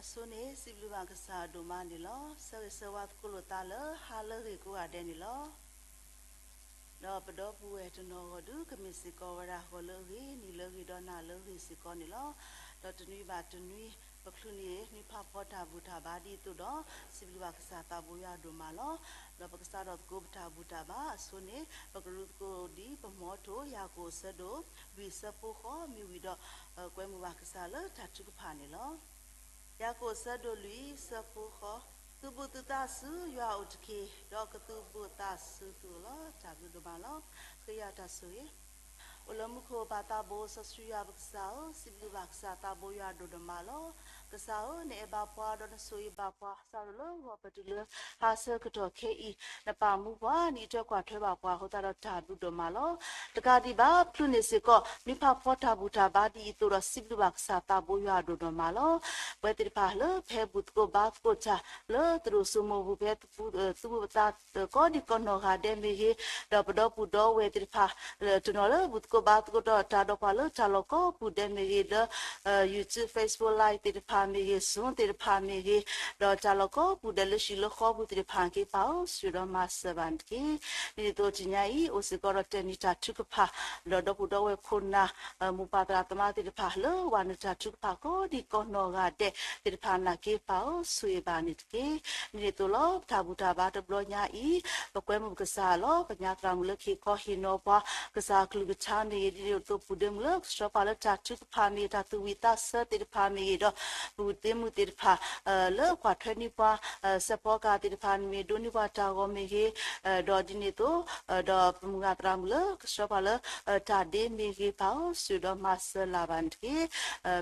အဆိန့ၣ် စံးဘျုးဘၣ်ကစၢ်အဒိၣ်မးန့ၣ်လီၤ. ဆၢဂ့ၤဆၢဝါသကိးလိာ်သးလၢ ဟါလၢအဂ့ၤကိးဂၤဒဲးန့ၣ်လီၤ. ဒီးပဒီပုၢ်ဝဲၢ်တနီၤဂီၢ်ဒုး ကမ့ၢ်စ့ၢ်ကီးဝဲဒၣ် ဂီၤလၢအဂ့ၤ, နံၤလၢအဂ့ၤ, ဒီးနၤလၢအဂ့ၤစ့ၢ်ကီးန့ၣ်လီၤ. ဒီးတနွံဘၣ်တနွံ ပချုးန့ၢ်နွံဖးဖီတၢ်ဘူၣ်တၢ်ဘါဒ်အသိးဒီး စံးဘျုးဘၣ်ကစၢ်သးဘိယွၤအဒိၣ်မးလီၤ. ဒီးပကစးထီၣ်သကိးပတၢ်ဘူၣ်တၢ်ဘါအဆိန့ၣ် ပကရူသကိးဒ်ပမီထိၣ် ယၤကိာ်အဆၢဒိၣ်လွံၢ်အဆၢဖိဃိး မ့ၢ်ဝံၤဒီး ကွဲမုာ်ဘၣ်ကစၢ်လၢတၢ်ထုကဖၣ်န့ၣ်လီၤ. ယၤကိာ်အဆၢဒိၣ်လွံၢ်အဆၢဖိဃိး, သူၣ်ဘီၣ်သူၣ်သးဆူယွၤအအိၣ်တက့ၢ်, ဒီးကသူၣ်ဘီၣ်သးဆူသုအိၣ်လီၤ. တၢ်ဘျုးဒိၣ်မးလီၤ. ဃ့ယၤတၢ်ဆိၣ်ဂ့ၤ အိၣ်လၢမူခိၣ်ပၢ်သးဘိစီဆှံယွၤပကစၢ်ဧၢ, စံးဘျုးဘၣ်ကစၢ်သးဘိယွၤအဒိၣ်ဒိၣ်မးလီၤ. ကစၢ်ဧၢ, နအဲၣ်ဘၣ်ပှၤဒီးနဆိၣ်ဂ့ၤဘၣ်ပှၤ, စးထီၣ်လၢဂီၤပတုၤလၢဟါဆၢကတီၢ်ခဲအံၤ, နပာ်မူပှၤ, နအံးထွဲကွၢ်ထွဲဘၣ်ပှၤအဃိသတးဒီးတၢ်ဘျုးဒိၣ်မးလီၤ. တကးဒံးဘၣ် ပချုးန့ၢ်စ့ၢ်ကီး နွံဖးဖီတၢ်ဘူၣ်တၢ်ဘါဒ်အံၤအသိးဒီး စံးဘျုးဘၣ်ကစၢ်သးဘိယွၤအဒိၣ်ဒိၣ်မးလီၤ. ပဝဲသ့ၣ်တဖၣ်လၢဖဲဘူၣ်သကိးဘါသကိးတၢ် လၢသရိာ်စိမိၤပူၤ ဖဲ သူၣ်ဘီၣ်သး ကိးဒံးကိးနီၢ်ဂၤဒဲးမ့ၢ်ဂ့ၤ, ဒီးပဒီပုၢ်ဒီဝဲၢ်သ့ၣ်တဖၣ် တနီၤလၢဘူၣ်သကိးဘါသကိးဒီးတၢ်ဒီးပှၤလၢတၢ်လီၢ်ကိးပူၤဒဲးမ့ၢ်ဂ့ၤ, လၢ YouTube, Facebook Live သ့ၣ်တဖၣ်မ့ၢ်ဂ့ၤ, Zoom သ့ၣ်တဖၣ်မ့ၢ်ဂ့ၤ, ဒီးတၢ်လီၢ်ကိးပူၤဒဲးလၢဟံၣ်လၢဃီပူၤသ့ၣ်တဖၣ်က့ၤ ပၢ်ဧၢ, ဆိၣ်ဂ့ၤဒီးမၤစၢၤဘၣ်န့ၣ်တက့ၢ်. ဒ်န့ၣ်အသိးတနံၤညါအံၤ အိၣ်စ့ၢ်ကီးဒီးတဲာ်နံၤတၢ်ထုကဖၣ် ဒီးဒီပုၢ်ဒီဝဲၢ်ခိၣ်နၢ် မိၢ်ပၢ်သရၣ်သမါသ့ၣ်တဖၣ် လၢဝၤနတၢ်ထုကဖၣ်ကိးဒံးကိးနီၢ်ဂၤဒဲးသ့ၣ်တဖၣ်နာ်က့ ပၢ်ဧၢ, ဆိၣ်ဂ့ၤဘၣ်န့ၣ်တက့ၢ်. ဒ်န့ၣ်အသိးလီၤ. ပတၢ်ဘူၣ်တၢ်ဘါတဘျီညါအံၤ ပကွဲမုာ်ကစၢ်လီၤ. ပညါသရၣ်မုၣ်လၢကဟ့ၣ်ခီဟ့ၣ်နီၤပှၤ ကစၢ်အကလုၢ်ကထါမ့ၢ်ဂ့ၤ, ဒ်န့ၣ်အသိးပူၤဒ့မုၣ်လၢကဆှၢပှၤလၢတၢ်ထုကဖၣ်မ့ၢ်ဂ့ၤ, တၢ်သူၣ်ဝံၣ်သးဆၢသ့ၣ်တဖၣ်မ့ၢ်ဂ့ၤ, ဒီးပူၤဒ့မုၣ်သ့ၣ်တဖၣ် လၢကွၢ်ထွဲန့ၢ်ပှၤ စဲးဖီကဟၣ်သ့ၣ်တဖၣ်မ့ၢ်ဂ့ၤ, ဒိးန့ၢ်ပှၤတၢ်ဂီၤမ့ၢ်ဂ့ၤ, ဒီးဒ်န့ၣ်အသိး ဒီးပမုၢ်ဂၢ်သရၣ်မုၣ်လၢကဆှၢပှၤလၢ တၢ်ဒ့မ့ၢ်ဂ့ၤ, ပၢ်ဧၢ, ဆိၣ်ဂ့ၤဒီးမၤစၢၤလၢ်ဘၣ်န့ၣ်တက့ၢ်.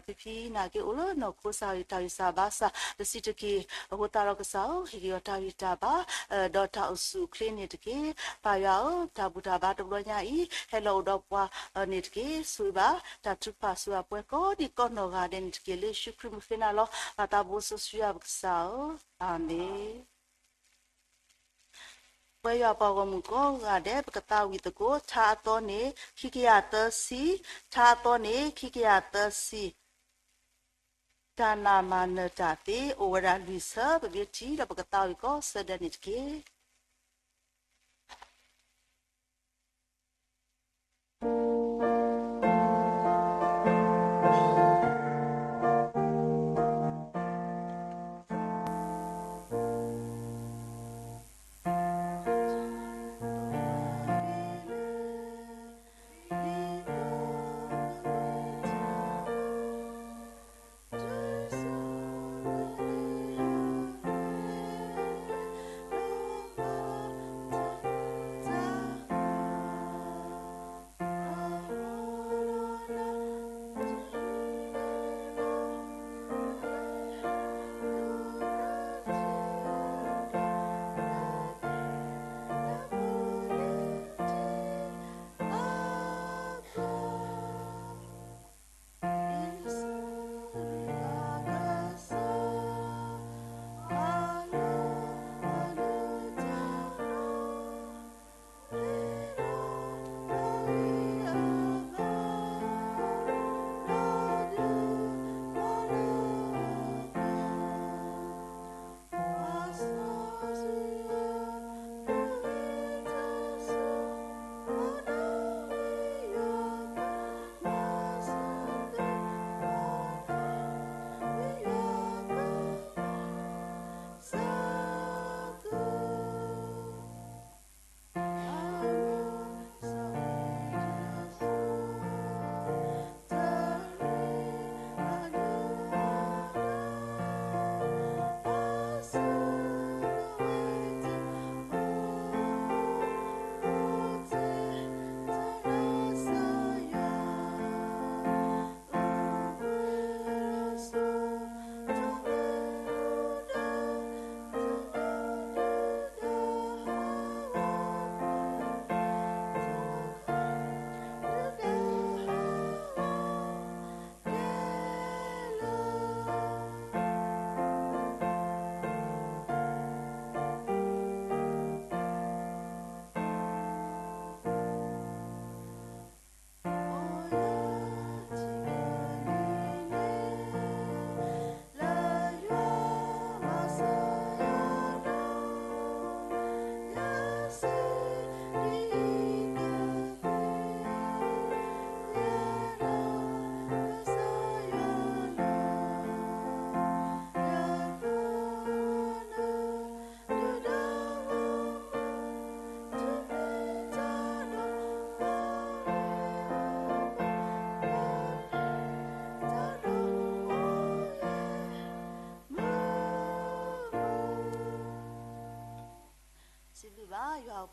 ဖံဖံနာ်က့အိၣ်လၢနီၢ်ခိစၢ်ဂ့ၤတၢ်ဂံၢ်စၢ်ဘါစၢ် တဆံးတက့ၢ်. အဃိသတးဒီးကစၢ်ဧၢ, ဟ့ၣ်က့ၤအီၤတၢ်ဂံၢ်တၢ်ဘါ ဒီးတၢ်အိၣ်ဆူၣ်အိၣ်ချ့န့ၣ်တက့ၢ်. ပၢ်ယွၤဧၢ, တၢ်ဘူၣ်တၢ်ဘါတဘျီညါအံၤ ဟဲလီၤအိၣ်ဒီးပှၤန့ၣ်တက့ၢ်. ဆိၣ်ဂ့ၤဘၣ် တၢ်ထုကဖၣ်ဆိၣ်ဂ့ၤပှၤကိးဒံးကိးနီၢ်ဂၤဒဲးန့ၣ်တက့ၢ်. လၢယ့ၣ်ၡူးခရံာ်မုၣ်ဃ့နၤလီၤ. ပၢ်သးဘိစီဆှံယွၤပကစၢ်ဧၢ, အၤမ့ၣ်. ပဝဲယွၤပှၤဂီၢ်မုၢ်ကိးဂၤဒဲး ပကသးဝံၣ်သကိး ထါအသီန့ၣ် ခံကယၤသၢဆံ, ထါအသီန့ၣ် ခံကယၤသၢဆံ, တၢ်နာ်မၤနၢၤတၢ်သ့ အိၣ်ဝဲဒၣ်လွံၢ်ဆၢ, ပမ့ၢ်ထံၣ်ဒီးပကသးဝံၣ်ကိးဆၢဒဲးန့ၣ်တက့ၢ်.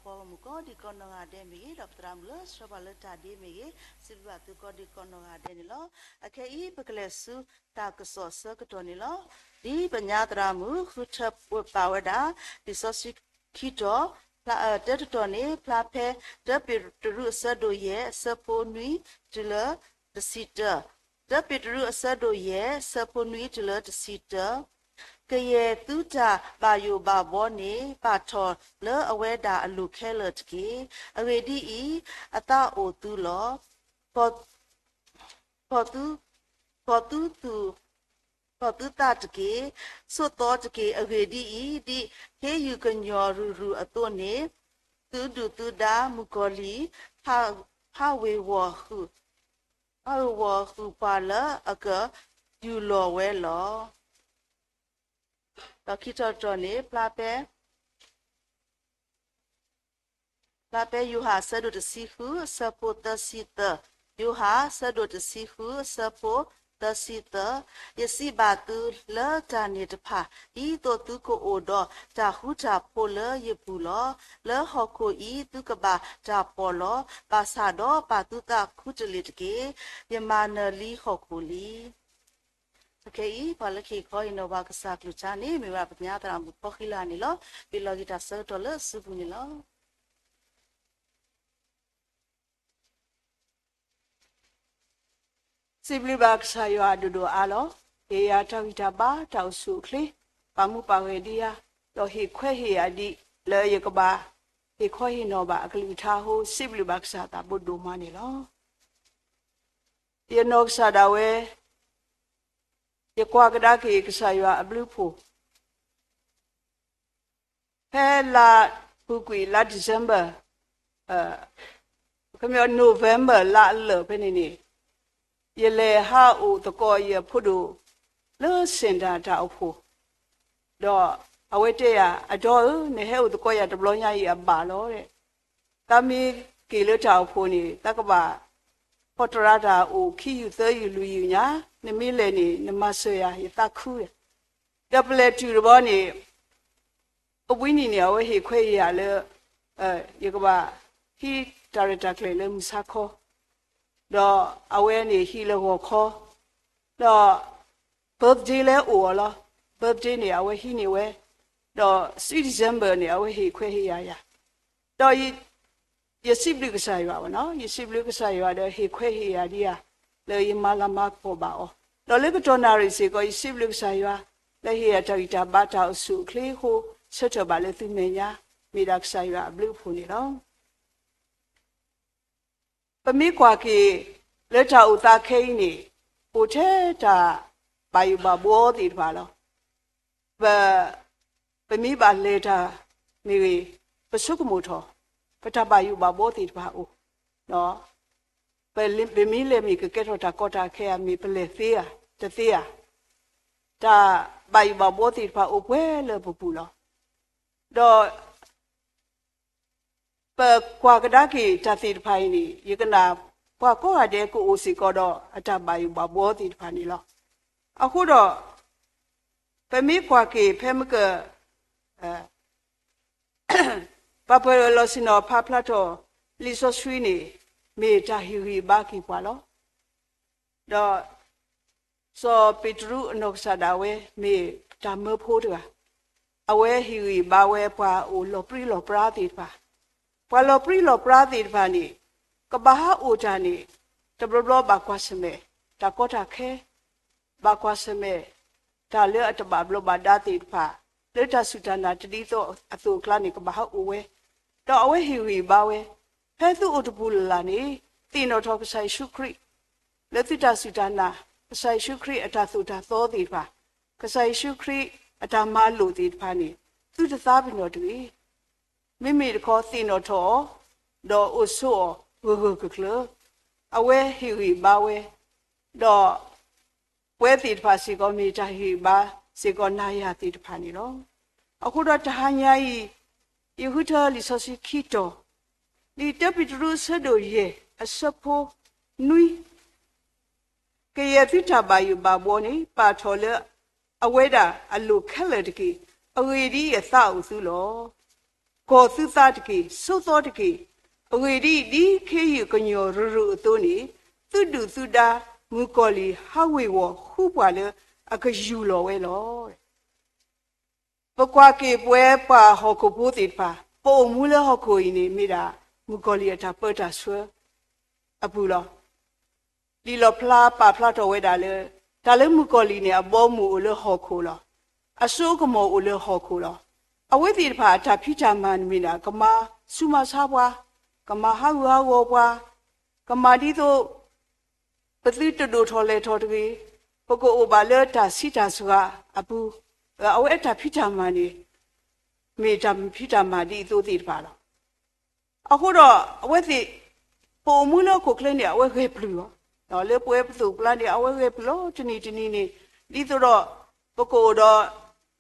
ပှၤမုၣ်ကီၢ်ဒံးကီၢ်နီၢ်ဂၤဒဲးမ့ၢ်ဂ့ၤ, ဒီးပသရၣ်မုၣ်လၢဆှၢပှၤလၢတၢ်ဒ့မ့ၢ်ဂ့ၤ, စံးဘျုးဘၣ်သုကိးဒံးကီၢ်နီၢ်ဂၤဒဲးန့ၣ်လီၤ. အခဲအံၤ ပကလဲၤဆူတၢ်ကစီၣ်အဆၢကတီၢ်န့ၣ်လီၤ. ဒ်ပညါသရၣ်မုၣ် ဃုထၢပာ်ဝဲဒၣ် လံာ်စီဆှံခံတီၤ, တၢတတီၤန့ၣ် ဖျါဖဲ တၢပ့းတရူးအဆၢဒိၣ်ယဲၢ် အဆၢဖိနွံတုၤလၢတဆံတၢ, တၢပ့းတရူးအဆၢဒိၣ်ယဲၢ် အဆၢဖိနွံတုၤလၢတဆံတၢ, ကယဲၢ်သုတၢ်ဘၣ်ယိၣ်ဘၣ်ဘှီန့ၣ် ပာ်ထီၣ်လၢအဝဲဒၣ်အလိၤခဲလၢာ်တက့ၢ်. အဂ့ၢ်ဒ်အံၤ, အသးအိၣ်သုလီၤ. ကီၢ်သု, ကီၢ်သုသူၣ်, ကီၢ်သုသးတက့ၢ်. ဆိးသီတက့ၢ်. အဂ့ၢ်ဒ်အံၤ, ဒ်ဟ့ယုၢ်ကညီၤရုၢ်ရုၢ်အသိးန့ၣ်, သုဒုၣ်သုဒါမုၣ်ကီၤလံၢ် ဟးဝ့ၤဝီၤဃုာ် ဟးဝ့ၤဝီၤဃုာ်ပှၤလၢအကယူၢ်လီၤဝဲလီၤ. ဒီးခံတီၤတတီၤန့ၣ် ဖျါဖဲ ဖျါဖဲယိၤဟၣ်အဆၢဒိၣ်တဆံဃု အဆၢဖိသၢဆံသၢ, ယိၤဟၣ်အဆၢဒိၣ်တဆံဃု အဆၢဖိသၢဆံသၢ, ယစံးဘၣ်သုလၢတၢ်န့ၣ်တဖၣ် ဒ်သိးသုကအိၣ်ဒီးတၢ်ဃူတၢ်ဖိးလၢယပူၤလီၤ. လၢဟီၣ်ခိၣ်အံၤသုကဘၣ်တၢ်ပီၢ်လီၤ. ဘၣ်ဆၣ်ဒီးပာ်သုသးခူတလ့ၢ်တက့ၢ်. ယမၤနၢၤလံဟီၣ်ခိၣ်လံ. အခဲအံၤ ပှၤလၢကဟ့ၣ်ခီဟ့ၣ်နီၤပှၤကစၢ်ကလုၢ်ကထါန့ၣ် မ့ၢ်ဝဲဒၣ်ပညါသရၣ်မုၣ်ဖီဃံလၤန့ၣ်လီၤ. ပ့ၤလီၤက့ၤတၢ်ဆၢကတီၢ်လၢအစုပူၤန့ၣ်လီၤ. စံးဘျုးဘၣ်ကစၢ်ယွၤအဒိၣ်ဒိၣ်အါလီၤ. ဟ့ၣ်ယၤတၢ်ဂံၢ်တၢ်ဘါ တၢ်အိၣ်ဆူၣ်အိၣ်ချ့, ပာ်မူပာ်ဂဲၤဒံးယၤ, ဒီးဟ့ၣ်ခွဲးဟ့ၣ်ယာ်ဒံး လၢယကဘၣ်ဟ့ၣ်ခီဟ့ၣ်နီၤဘၣ်အကလုၢ်ကထါအဃိ စံးဘျုးဘၣ်ကစၢ်သးဘိဒိၣ်မးန့ၣ်လီၤ. ယနီၢ်ကစၢ်ဒၣ်ဝဲ ယကွၢ်ကဒါက့ၤကစၢ်ယွၤအဘျုးအဖှိၣ် ဖဲလါပူၤကွံာ်လါ December, ခမ November လါအလၢာ်ဖဲန့ၣ်န့ၣ်, ယလဲၤဟးအိၣ်သကိးယဖိဒိၣ်လၢ Center တၢ်အိၣ်ဖှိၣ်, ဒီးအဝဲတဲယၤ, အဒီဧၢ, နဟဲအိၣ်သကိးယၤတဘျီညါအံၤအဘၣ်လီၤ. တၢ်မ့ၢ်က့ၤလၢတၢ်အိၣ်ဖှိၣ်န့ၣ် တၢ်ကဘၣ် ဖီတရါတၢ်အိၣ်ခံယုၢ်သၢယုၢ်လွံၢ်ယုၢ်ညါ, နမ့ၢ်လဲၤန့ၣ် နမၤစၢၤယၤ ယသးခုယၤ. ဒီးပလဲၤတုၤတဘျီန့ၣ် အဝဲန့ၣ်န့ၣ် အဝဲဟ့ၣ်ခွဲးဟ့ၣ်ယာ်လၢ ယကဘၣ်ဟံးတၢ်ရဲၣ်တၢ်ကျဲၤလၢမုၢ်ဆါခီ, ဒီးအဝဲန့ၣ်ဟံးလၢဂီၤခီ, ဒီး birthday လၢအိၣ်အီၤလီၤ. Birthday န့ၣ် အဝဲဟံးန့ၢ်ဝဲ, ဒီး sweet December န့ၣ် အဝဲဟ့ၣ်ခွဲးဟ့ၣ်ယာ်ယၤ, ဒီး ယစံးဘျုးကစၢ်ယွၤဘၣ်နီၤ, ယစံးဘျုးကစၢ်ယွၤဒီးဟ့ၣ်ခွဲးဟ့ၣ်ယာ်ဒံးဧါ, လၢယမၤလၤမၤကပီၤဘၣ်အီၤ, ဒီးလၢကတီၢ်နၣ်ရံၣ်စ့ၢ်ကီး ယစံးဘျုးကစၢ်ယွၤ လၢဟ့ၣ်ယၤတၢ်ဂံၢ်တၢ်ဘါတၢ်အိၣ်ဆူၣ်အိၣ်ချ့အဃိ ဆၢထၢၣ်ဘၣ်လၢသုမဲာ်ညါ, မ့ၢ်ဒၣ်ကစၢ်ယွၤအဘျုးအဖှိၣ်န့ၣ်လီၤ. ပမ့ၢ်ကွၢ်က့ၤ လၢတၢ်အိၣ်သးခဲအံၤန့ၣ် အိၣ်ထဲတၢ်ဘၣ်ယိၣ်ဘၣ်ဘှီသ့ၣ်တဖၣ်လီၤ. ပ ပမ့ၢ်ဘၣ်လဲၤတၢ်မ့ၢ်ဂ့ၤ, ပဆိကမိၣ်ထီၣ် ပတၢ်ဘၣ်ယိၣ်ဘၣ်ဘှီသ့ၣ်တဖၣ်အိၣ်, ပမ့ၢ်လဲၤမ့ၢ်ကကဲထီၣ်တၢ်ကီတၢ်ခဲဧါ, မ့ၢ်ပလဲၤသ့ဧါ, တသ့ဧါ, တၢ်ဘၣ်ယိၣ်ဘၣ်ဘှီသ့ၣ်တဖၣ်အိၣ်ပှဲၤလၢပပူၤလီၤ. ဒီး ပကွၢ်ကဒါက့ၤတၢ်သ့ၣ်တဖၣ်အံၤန့ၣ် ယကနၣ်ပှၤကိးဂၤဒဲးကအိၣ်စ့ၢ်ကီးဒီးအတၢ်ဘၣ်ယိၣ်ဘၣ်ဘှီသ့ၣ်တဖၣ်န့ၣ်လီၤ. အဃိဒီး ပမ့ၢ်ကွၢ်က့ၤဖဲမ့ၢ်က ပှၤပၢၤလီၢ်ဆ့ၣ်နီၤဖးဖျါထီၣ်လံာ်စီဆှံန့ၣ် မ့ၢ်တၢ်ဟ့ၣ်ဂံၢ်ဘါက့ၤပှၤလီၤ. ဒီး စီၤပ့းတရူးအနီၢ်ကစၢ်ဒၣ်ဝဲ မ့ၢ်တၢ်မၢဖိတဂၤ, အဝဲဟ့ၣ်ဂံၢ်ဘါဝဲပှၤအိၣ်လီၤပြံလီၤပြါသ့ၣ်တဖၣ်, ပှၤလီၤပြံလီၤပြါသ့ၣ်တဖၣ်န့ၣ် ကဘၣ်ဟးအိၣ်တၢ်န့ၣ် တဘျီဘျီဘၣ်ကွၢ်ဆၢၣ်မဲာ် တၢ်ကီတၢ်ခဲ ဘၣ်ကွၢ်ဆၢၣ်မဲာ် တၢ်လၢအတဘၣ်ဘျီးဘၣ်ဒါသ့ၣ်တဖၣ် လၢတၢ်စူၢ်တၢ်နာ်တဒ်သိးအသိးအကျါန့ၣ် ကဘၣ်ဟးအိၣ်ဝဲ, ဒီးအဝဲဟ့ၣ်ဂံၢ်ဘါဝဲ, ဖဲသုအိၣ်တပူၤလၢ်လၢ်န့ၣ် သ့ၣ်နီၣ်ထီၣ်ကစၢ်ယ့ၣ်ၡူးခရံာ်, လၢသုတၢ်စူၢ်တၢ်နာ်, ကစၢ်ယ့ၣ်ၡူးခရံာ်အတၢ်သိၣ်တၢ်သီသ့ၣ်တဖၣ်, ကစၢ်ယ့ၣ်ၡူးခရံာ်အတၢ်မၤလိာ်သ့ၣ်တဖၣ်န့ၣ် သုတသးပ့ၤနီၣ်တဂ့ၤ. မ့မ့ၢ်တခီသ့ၣ်နီၣ်ထီၣ်အီၤ, ဒီးအိၣ်ဆိးအီၤဂၢၢ်ဂၢၢ်ကျၢၤကျၢၤ, အဝဲဟ့ၣ်ဂံၢ်ဘါဝဲ, ဒီး ပဝဲသ့ၣ်တဖၣ်စ့ၢ်ကီး မ့ၢ်တၢ်ဟ့ၣ်ဂံၢ်ဘါစ့ၢ်ကီးနၤယၤသ့ၣ်တဖၣ်န့ၣ်လီၤ. အဃိဒီးတဟါညါအံၤ, ယဃုထၢလံာ်စီဆှံခံတီၤ, ဒ်တၢပ့းတရူးအဆၢဒိၣ်ယဲၢ်အဆၢဖိနွံ, ကယဲၢ်သုတၢ်ဘၣ်ယိၣ်ဘၣ်ဘှီန့ၣ် ပာ်ထီၣ်လၢအဝဲဒၣ်အလိၤခဲလၢာ်တက့ၢ်. အဂ့ၢ်ဒ်အံၤ, အသးအိၣ်သုလီၤ. ကီၤသုသးတက့ၢ်, ဆိးသီတက့ၢ်. အဂ့ၢ်ဒ်အံၤ, ဒ်ခ့ယုၢ်ကညီၤရရူးအသိးန့ၣ်, သုဒုၣ်သုဒါ မုၣ်ကီၤလံၢ်ဟးဝ့ၤဝီၤဃုပှၤလၢအကယူၢ်လီၤဝဲလီၤ. ပကွၢ်က့ၤပဝဲပှၤဟီၣ်ခိၣ်ဖိသ့ၣ်တဖၣ်, ပအိၣ်မူလၢဟီၣ်ခိၣ်အံၤန့ၣ် မ့ၢ်ဒၣ်မုၣ်ကီၤလံၢ်အတၢ်ပၢတၢ်ဆှၢအပူၤလီၤ. လံာ်လီၣ်ဖျါပာ်ဖျါထီၣ်ဝဲဒၣ်လၢ တၢ်လၢမုၣ်ကီၤလံၢ်န့ၣ် အဘီအမုၢ်အိၣ်လၢဟီၣ်ခိၣ်လီၤ. အစိအကမီၤအိၣ်လၢဟီၣ်ခိၣ်လီၤ. အဝဲသ့ၣ်တဖၣ်အတၢ်ဖံးတၢ်မၤန့ၣ်မ့ၢ်ဒၣ် ကမၤဆူးမၤဆါပှၤ, ကမၤဟးဂူာ်ဟးဂီၤပှၤ, ကမၤဒ်သိး ပသုတဒိၣ်ထီၣ်လဲၤထီၣ်တဂ့ၤ, ပကအိၣ်ဘၣ်လၢတၢ်ဆံးတၢ်စှၤအပူၤ, အဝဲအတၢ်ဖံးတၢ်မၤန့ၣ် မ့ၢ်တၢ်ဖံးတၢ်မၤဒ်အသိးသ့ၣ်တဖၣ်လီၤ. အဃိဒီးအဝဲသ့ၣ် ပအိၣ်မူလၢဟီၣ်ခိၣ်ချၢန့ၣ် အဝဲဂဲၤပျုၢ်လီၤ. လၢပဝဲပသိၣ်ပကျါန့ၣ် အဝဲဂဲၤပျုၢ်လီၤ. တနံၤတနံၤန့ၣ် ဒ်သိးဒီး ပကအိၣ်ဒီး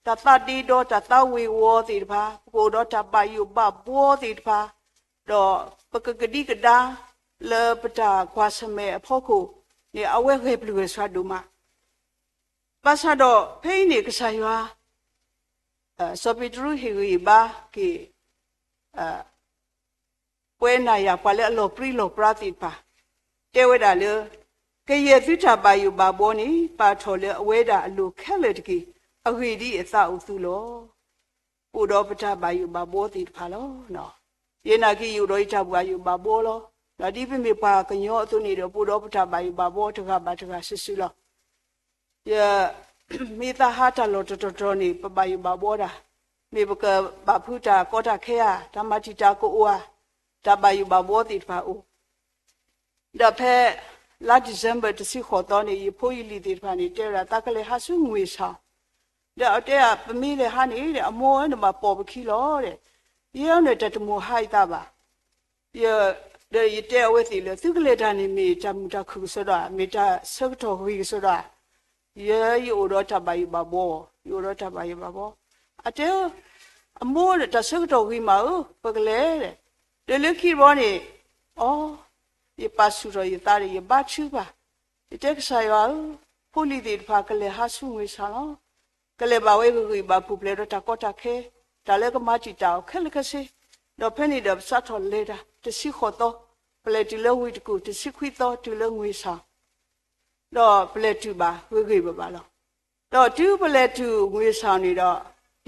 တၢ်သးဒ့ဒီ တၢ်သးဝ့ၤဝီၤသ့ၣ်တဖၣ်, ပကအိၣ်ဒီးတၢ်ဘၣ်ယိၣ်ဘၣ်ဘှီသ့ၣ်တဖၣ်, ဒီးပကကဒံကဒါ လၢပတၢ်ကွၢ်ဆၢၣ်မဲာ်အဖီခိၣ်န့ၣ် အဝဲဂဲၤပျုၢ်ဂဲၤဆှးဒိၣ်မး. ဘၣ်ဆၣ်ဒီးဖဲအံၤန့ၣ် ကစၢ်ယွၤ စီၤပ့းတရူးဟ့ၣ်ဂံၢ်ဟ့ၣ်ဘါက့ၤ ပဝဲနၤယၤ ပှၤလၢအလီၤပြံလီၤပြါသ့ၣ်တဖၣ်, တဲဝဲဒၣ်လၢ ကယဲၢ်သုတၢ်ဘၣ်ယိၣ်ဘၣ်ဘှီန့ၣ် ပာ်ထီၣ်လၢအဝဲဒၣ်အလိၤခဲလၢာ်တက့ၢ်. အဂ့ၢ်ဒ်အံၤ, အသးအိၣ်သုလီၤ. ပအိၣ်ဒီးပတၢ်ဘၣ်ယိၣ်ဘၣ်ဘှီသ့ၣ်တဖၣ်လီၤ. ယနာ်က့ၤယအိၣ်ဒီးယတၢ်ဘၣ်ယိၣ်ဘၣ်ဘှီလီၤ. ဒီးဒ်ပမ့ၢ်ပှၤကညီအသိးန့ၣ်ဒီး ပအိၣ်ဒီးပတၢ်ဘၣ်ယိၣ်ဘၣ်ဘှီတဂၤဘၣ်တဂၤစုာ်စုာ်လီၤ. ယ မ့ၢ်သးဟးတၢ်လီၢ်တတီၤတီၤန့ၣ် ပဘၣ်ယိၣ်ဘၣ်ဘှီဒၣ်, မ့ၢ်ပကဘၣ်ဖုးတၢ်ကီတၢ်ခဲဧါ, တၢ်မၤတံာ်တာ်ကအိၣ်ဧါ, တၢ်ဘၣ်ယိၣ်ဘၣ်ဘှီသ့ၣ်တဖၣ်အိၣ်. ဒီးဖဲ လါ December တဆံဃိးသီန့ၣ် ယဖိယလံၤသ့ၣ်တဖၣ်န့ၣ် တဲဝဲဒၣ် သးကလဲၤဟးဆူငွေဆောင်, ဒီးအတဲ ပမ့ၢ်လဲၤဟးန့ၣ် အမိၢ်ဧၢ နဘၣ်ပိာ်ပခံလီၤ, ယဲန့ၣ် တၢ်တမိၣ်ဟါအသးဘၣ်. ဒီးယတဲအဝဲသ့ၣ်လၢ သုကလဲၤတၢ်န့ၣ် မ့ၢ်တၢ်မုာ်တၢ်ခုၣ်ကစီဒီဧါ, မ့ၢ်တၢ်ဆၢကတီၢ်ဂ့ၤကစီဒီဧါ. ယဲ ယအိၣ်ဒီးတၢ်ဘၣ်ယိၣ်ဘၣ်ဘှီ, ယအိၣ်ဒီးတၢ်ဘၣ်ယိၣ်ဘၣ်ဘှီ. အတဲ အမိၢ် တၢ်ဆၢကတီၢ်ဂ့ၤမးဧၢ, ပကလဲၤ. ဒီးလၢခံတဘျီန့ၣ် အီ ယပာ်ဆူၣ်ထီၣ်ယသးဒီး ယဘါထုကဖၣ်, ယတဲ ကစၢ်ယွၤဧၢ, ဖိလံၤသ့ၣ်တဖၣ် ကလဲၤဟးဆူငွေဆောင်လီၤ. ကလဲၤဘၣ်ဝဲဂ့ၤဂ့ၤ ဘၣ်ပူၤဖျဲးဒီးတၢ်ကီတၢ်ခဲ, တၢ်လၢကမၤတံာ်တာ်အီၤခဲလၢာ်ခဲဆ့. ဒီးဖဲန့ၣ်ဒီး ပစးထီၣ်လဲၤတၢ် တဆံဃိးသီ, ပလဲၤတုၤလၢဝ့ၢ်တကူၣ်, တဆံခွံသီတုၤလၢငွေဆောင်, ဒီးပလဲၤတုၤဘၣ်ဂ့ၤဂ့ၤဘၣ်ဘၣ်လီၤ. ဒီးတုၤပလဲၤတုၤငွေဆောင်န့ၣ်ဒီး,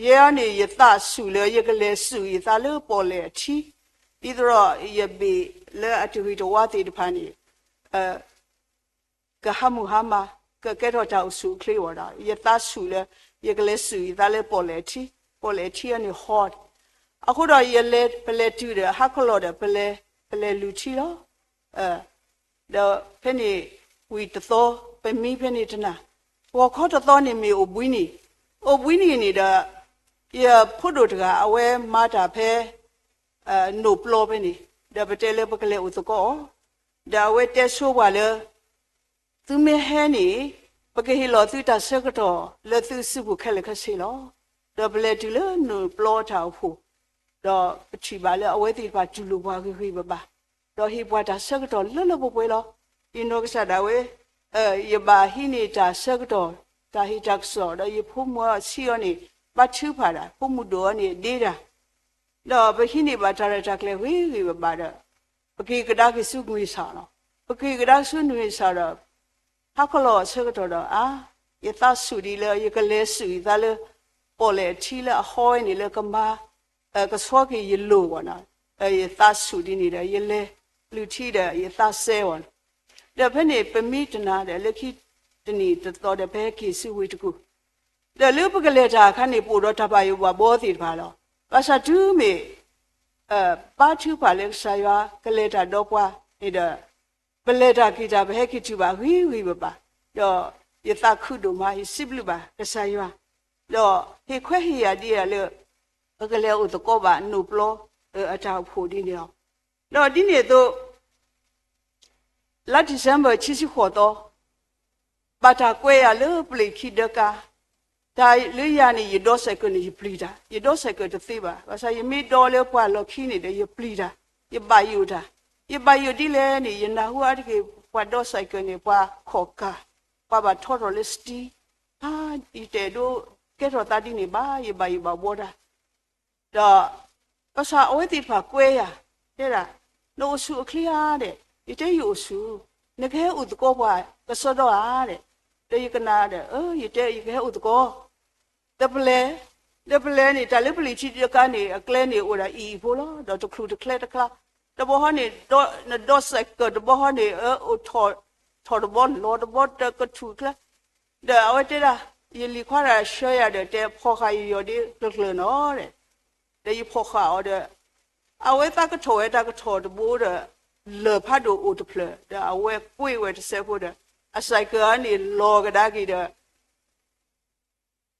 ယဲအံၤန့ၣ် ယသးဆူၣ်လၢယကလဲၤစူၢ်ယသးလၢပီၣ်လဲၣ်အထံ, ဒ်သိးဒီးယဘ့ၣ်လၢအတဂ့ၤတဝါသ့ၣ်တဖၣ်န့ၣ် ကဟးမုၢ်ဟါမး, ကကဲထီၣ်တၢ်အိၣ်ဆူၣ်အိၣ်ချ့အဂီၢ်ဒီး ယသးဆူၣ်လၢ ယကလဲၤစူၢ်ယသးလၢပီၣ်လဲၣ်အထံ, ပီၣ်လဲၣ်အထံအံၤန့ၣ် hot. အဃိဒီး ပလဲၤတုၤဒီး ဟါခီလီၤဒီး ပလဲၤလုၢ်ထံလီၤ. ဒီးဖဲန့ၣ် ဝံၤတသီ, ပမံဖဲန့ၣ်တနၤ, ဂီၤခီတသီန့ၣ်မ့ၢ်အိၣ်ဘှံးနံၤ, အိၣ်ဘှံးနံၤန့ၣ်ဒီး ယဖိဒိၣ်တဂၤ အဝဲမၤတၢ်ဖဲ နိၣ်ပျီဖဲန့ၣ်, ဒီးပတဲလၢပကလဲၤအိၣ်သကိးအီၤ, ဒီးအဝဲတဲဆိပှၤလၢ သုမ့ၢ်ဟဲန့ၣ် ပကဟ့ၣ်လီၤသုတၢ်ဆၢကတီၢ်လၢသုစုပူၤခဲလၢာ်ခဲဆ့လီၤ. ဒီးပလဲၤတုၤလၢနိၣ်ပျီတၢ်အိၣ်ဖှိၣ်, ဒီးပထံၣ်ဘၣ်လၢအဝဲသ့ၣ်တဖၣ်တူၢ်လိာ်ပှၤဂ့ၤဂ့ၤဘၣ်ဘၣ်, ဒီးဟ့ၣ်ပှၤတၢ်ဆၢကတီၢ်လၢလၢပှဲၤပှဲၤလီၤ. ယနီၢ်ကစၢ်ဒၣ်ဝဲ ယဘၣ်ဟံးန့ၢ်တၢ်ဆၢကတီၢ်, တၢ်ဟ့ၣ်တၢ်ကစီၣ်, ဒီးယဖိမုၣ်အဆံးအီၤန့ၣ် ဘါထုကဖၣ်ဒၣ်, ဖိမုၣ်ဒိၣ်အီၤန့ၣ်ဒ့တၢ်, ဒီးပဟံးန့ၢ်ဘၣ်တၢ်ရဲၣ်တၢ်ကျဲၤဂ့ၤဂ့ၤဘၣ်ဘၣ်ဒီး ပက့ၤကဒါက့ၤဆူငွေဆောင်လီၤ. ပက့ၤကဒါဆူငွေဆောင်ဒီး ဟါခီလီၤအဆၢကတီၢ်ဒီး အါ, ယသးဆူၣ်ဒ်လၢယကလဲၤစူၢ်ယသးလၢ ပီၣ်လဲၣ်အထံလၢအဟီဝဲန့ၣ်လၢကမၤ, ကဆှီက့ၤယလိၤအဂီၢ်န့ၣ်, ယသးဆူၣ်ဒ်န့ၣ်ဒီး ယလဲၤလုၢ်ထံဒီးယသးစဲအဂီၢ်န့ၣ်, ဒီးဖဲန့ၣ်ပမံတနၤဒီး လၢခံတနံၣ်တသီဒီး ပဟဲက့ၤဆူဝ့ၢ်တကူၣ်, ဒီးလၢပကလဲၤတၢ်အခါန့ၣ် ပအိၣ်ဒီးတၢ်ဘၣ်ယိၣ်ဘၣ်ဘှီသ့ၣ်တဖၣ်လီၤ. ဘၣ်ဆၣ်တုၤမ့ၢ် ဘါထုကဖၣ်လၢကစၢ်ယွၤကလဲၤတၢ်ဒီးပှၤန့ၣ်ဒီး ပလဲၤတၢ်က့ၤတၢ် ပဟဲက့ၤတုၤဘၣ်ဂ့ၤဂ့ၤဘၣ်ဘၣ်, ဒီးယသးခုဒိၣ်မး ယစံးဘျုးဘၣ်ကစၢ်ယွၤ, ဒီးဟ့ၣ်ခွဲးဟ့ၣ်ယာ်ဒံးယၤလၢ ပကလဲၤအိၣ်သကိးဘၣ်နိၣ်ပျီအတၢ်အိၣ်ဖှိၣ်ဒ်န့ၣ်လီၤ. ဒီးဒ်န့ၣ်အသိး လါ December ခံဆံဃိးသီ ဘၣ်တၢ်ကွဲးယၤလၢပျံၤခံဒၢကါ, တၢ်လၢယၤန့ၣ် ယဒိးစဲးကၢးန့ၣ် ယပျံၤတၢ်, ယဒိးစဲးကၢးတသ့ဘၣ်, ဘၣ်ဆၣ်ယမ့ၢ်ဒိးလၢပှၢ်လီၢ်ခံန့ၣ်ဒီး ယပျံၤတၢ်, ယဘၣ်ယိၣ်တၢ်, ယဘၣ်ယိၣ်ဒ်လဲၣ်န့ၣ် ယနၢ်ဟူအါတက့ၢ် ပှၤဒိးစဲးကၢးန့ၣ် ပှၤခိးကၢ်, ပှၤဘၣ်ထီထီၣ်လၢ steel, အါ, ယတအဲၣ်ဒိးကဲထီၣ်သးဒ်န့ၣ်ဘၣ်, ယဘၣ်ယိၣ်ဘၣ်ဘှီတၢ်, ဒီး ဘၣ်ဆၣ်အဝဲသ့ၣ်တဖၣ်ကွဲယၤ, တဲဒၣ်, နအိၣ်ဆူၣ်အိၣ်ချ့ဧါဒီး, ယတဲယအိၣ်ဆူၣ်, နကဟဲအိၣ်သကိးပှၤကစီဒီဧါဒီး, ဒီးယကနၣ်ဒီး, ယတဲယကဟဲအိၣ်သကိး, ဒီးပလဲၤ, ဒီးပလဲၤန့ၣ် တၢ်လၢပလံာ်ထံတကါန့ၣ် အကျဲန့ၣ်အိၣ်ဒၣ်အံၤအံၤဖိလီၤ, ဒီးတချုးတချဲတချါ, တဘီဟီန့ၣ်, နဒီးစဲးကၢးတဘီဟီန့ၣ်, အိၣ်ထီၣ်တဘီလီၤတဘီတကထူၣ်ကျဲ, ဒီးအဝဲတဲဒၣ်, ယလံၤခွါတဂၤဆှၢယၤဒီး တဲဖီၣ်ဃာ်ယယီၢ်ဒ့ကျၢၤကျၢၤနီၤ, ဒီးယဖီၣ်ဃာ်အီၤဒီး, အဝဲသးကထီၣ်ဝဲတၢ်ကထီၣ်တဘိဒီး, လၢၢ်ဖးဒိၣ်အိၣ်တဖျၢၣ် ဒီးအဝဲကွ့ၢ်ဝဲတစဲးဖိဒီး, အစဲးကၢးန့ၣ်လီၤကဒါက့ၤဒီး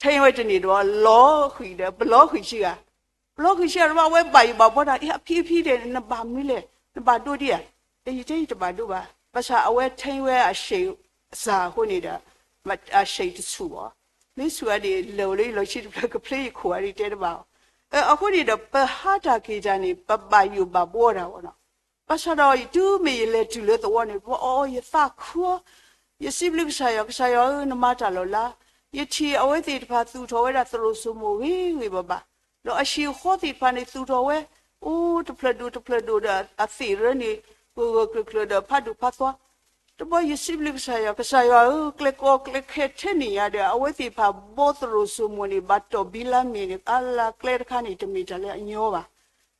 ထဲဝဲတန့ၢ်ဒီး လီၤဃံၤဒီး ပလီၤဃံၤဆံဂၤ, ပလီၤဃံၤဆံဂၤတဘျီ အဝဲဘၣ်ယိၣ်ဘၣ်ဘှီတၢ်, အ့ အဖံအဖံဒီး နဘၣ်မနုၤလဲၣ်, နဘၣ်ဒိဒံဧါ, ဒီးယတဲယတဘၣ်ဒိဘၣ်, ဘၣ်ဆၣ်အဝဲထဲဝဲအဆံးစၢ်အဃိန့ၣ်ဒီး, အဆံးတဆူၣ်ဘၣ်, မ့ၢ်ဆူၣ်ဝဲဒၣ် လဲၤအိၣ်လၢယလီၢ်ခံတဖျၢၣ် ကဖျ့ယခိၣ်ဝဲဒၣ်တဲတဘၣ်အီၤ, အဃိန့ၣ်ဒီး ပဟးတၢ်က့ၤတၢ်န့ၣ် ပဘၣ်ယိၣ်ဘၣ်ဘှီတၢ်ဘၣ်နီၤ ဘၣ်ဆၣ်ဒီးတုၤမ့ၢ်ယလဲၤတုၤလၢသဝီန့ၣ် ပအီၣ်အီ ယသးခုအီၤ, ယစံးဘျုးကစၢ်ယွၤ, ကစၢ်ယွၤဧၢ, နမၤတၢ်လီၤလး, ယထံၣ်အဝဲသ့ၣ်တဖၣ်သူၣ်ထီၣ်ဝဲဒၣ်သရိာ်စိမိၤဂ့ၤဂ့ၤဘၣ်ဘၣ်, ဒီးအဟံၣ်အဃီသ့ၣ်တဖၣ်န့ၣ် သူၣ်ထီၣ်ဝဲ, အိၣ်တဖျၢၣ်ဒိၣ်တဖျၢၣ်ဒိၣ်ဒီး အသ့ၣ်ရၢန့ၣ် ဂၢၢ်ဂၢၢ်ကျၢၤကျၢၤဒီးဖးဒိၣ်ဖးသွါ တဘျီယစံးဘျုးကစၢ်ယွၤ, ကစၢ်ယွၤဧၢ, ကျဲကိးကျဲခဲထဲန့ၣ်ယၤဒီး အဝဲသ့ၣ်တဖၣ်ဘီသရိာ်စိမိၤန့ၣ် ဘၣ်တီၢ်ဘံလါမ့ၤန့ၣ် အလၢကျဲတခါန့ၣ် တမ့ၢ်တၢ်လၢအညီဘၣ်,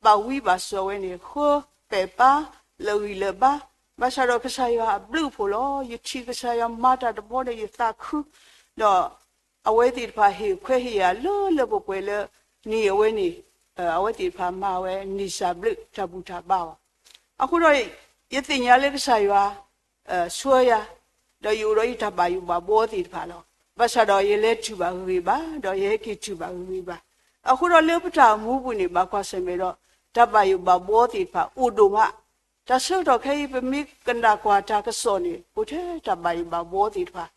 ဘၣ်ဝံဘၣ်စၢၤဝဲန့ၣ် ဃၢပဲာ်ပၢ် လၢာ်ဂံၢ်လၢာ်ဘါ, ဘၣ်ဆၣ်ဒီးကစၢ်ယွၤအဘျုးအဖှိၣ်လီၤ. ယထံၣ်ကစၢ်ယွၤမၤတၢ်တဘျီဒီးယသးခု, ဒီးအဝဲသ့ၣ်တဖၣ်ဟ့ၣ်ခွဲးဟ့ၣ်ယာ်လၢလၢပှဲၤပှဲၤလၢ န့ၢ်အဝဲန့ၣ်, အဝဲသ့ၣ်တဖၣ်မၤဝဲန့ၢ်စၢ်ဘျုးတၢ်ဘူၣ်တၢ်ဘါအီၤ, အဃိဒီး ယသ့ၣ်ညါလၢကစၢ်ယွၤ ဆှၢယၤ, ဒီးယအိၣ်ဒီးယတၢ်ဘၣ်ယိၣ်ဘၣ်ဘှီသ့ၣ်တဖၣ်လီၤ. ဘၣ်ဆၣ်ဒီးယလဲၤတုၤဘၣ်ဂ့ၤဂ့ၤဘၣ်, ဒီးယဟဲက့ၤတုၤဘၣ်ဂ့ၤဂ့ၤဘၣ်. အဃိဒီးလၢပတၢ်အိၣ်မူပူၤန့ၣ် ဘၣ်ကွၢ်ဆၢၣ်မဲာ်ဒီး တၢ်ဘၣ်ယိၣ်ဘၣ်ဘှီသ့ၣ်တဖၣ်အိၣ်ဒိၣ်မး, တၢ်ဆၢကတီၢ်ခဲအံၤ ပမ့ၢ်ကနၣ်ကွၢ်တၢ်ကစီၣ်န့ၣ် အိၣ်ထဲတၢ်ဘၣ်ယိၣ်ဘၣ်ဘှီသ့ၣ်တဖၣ်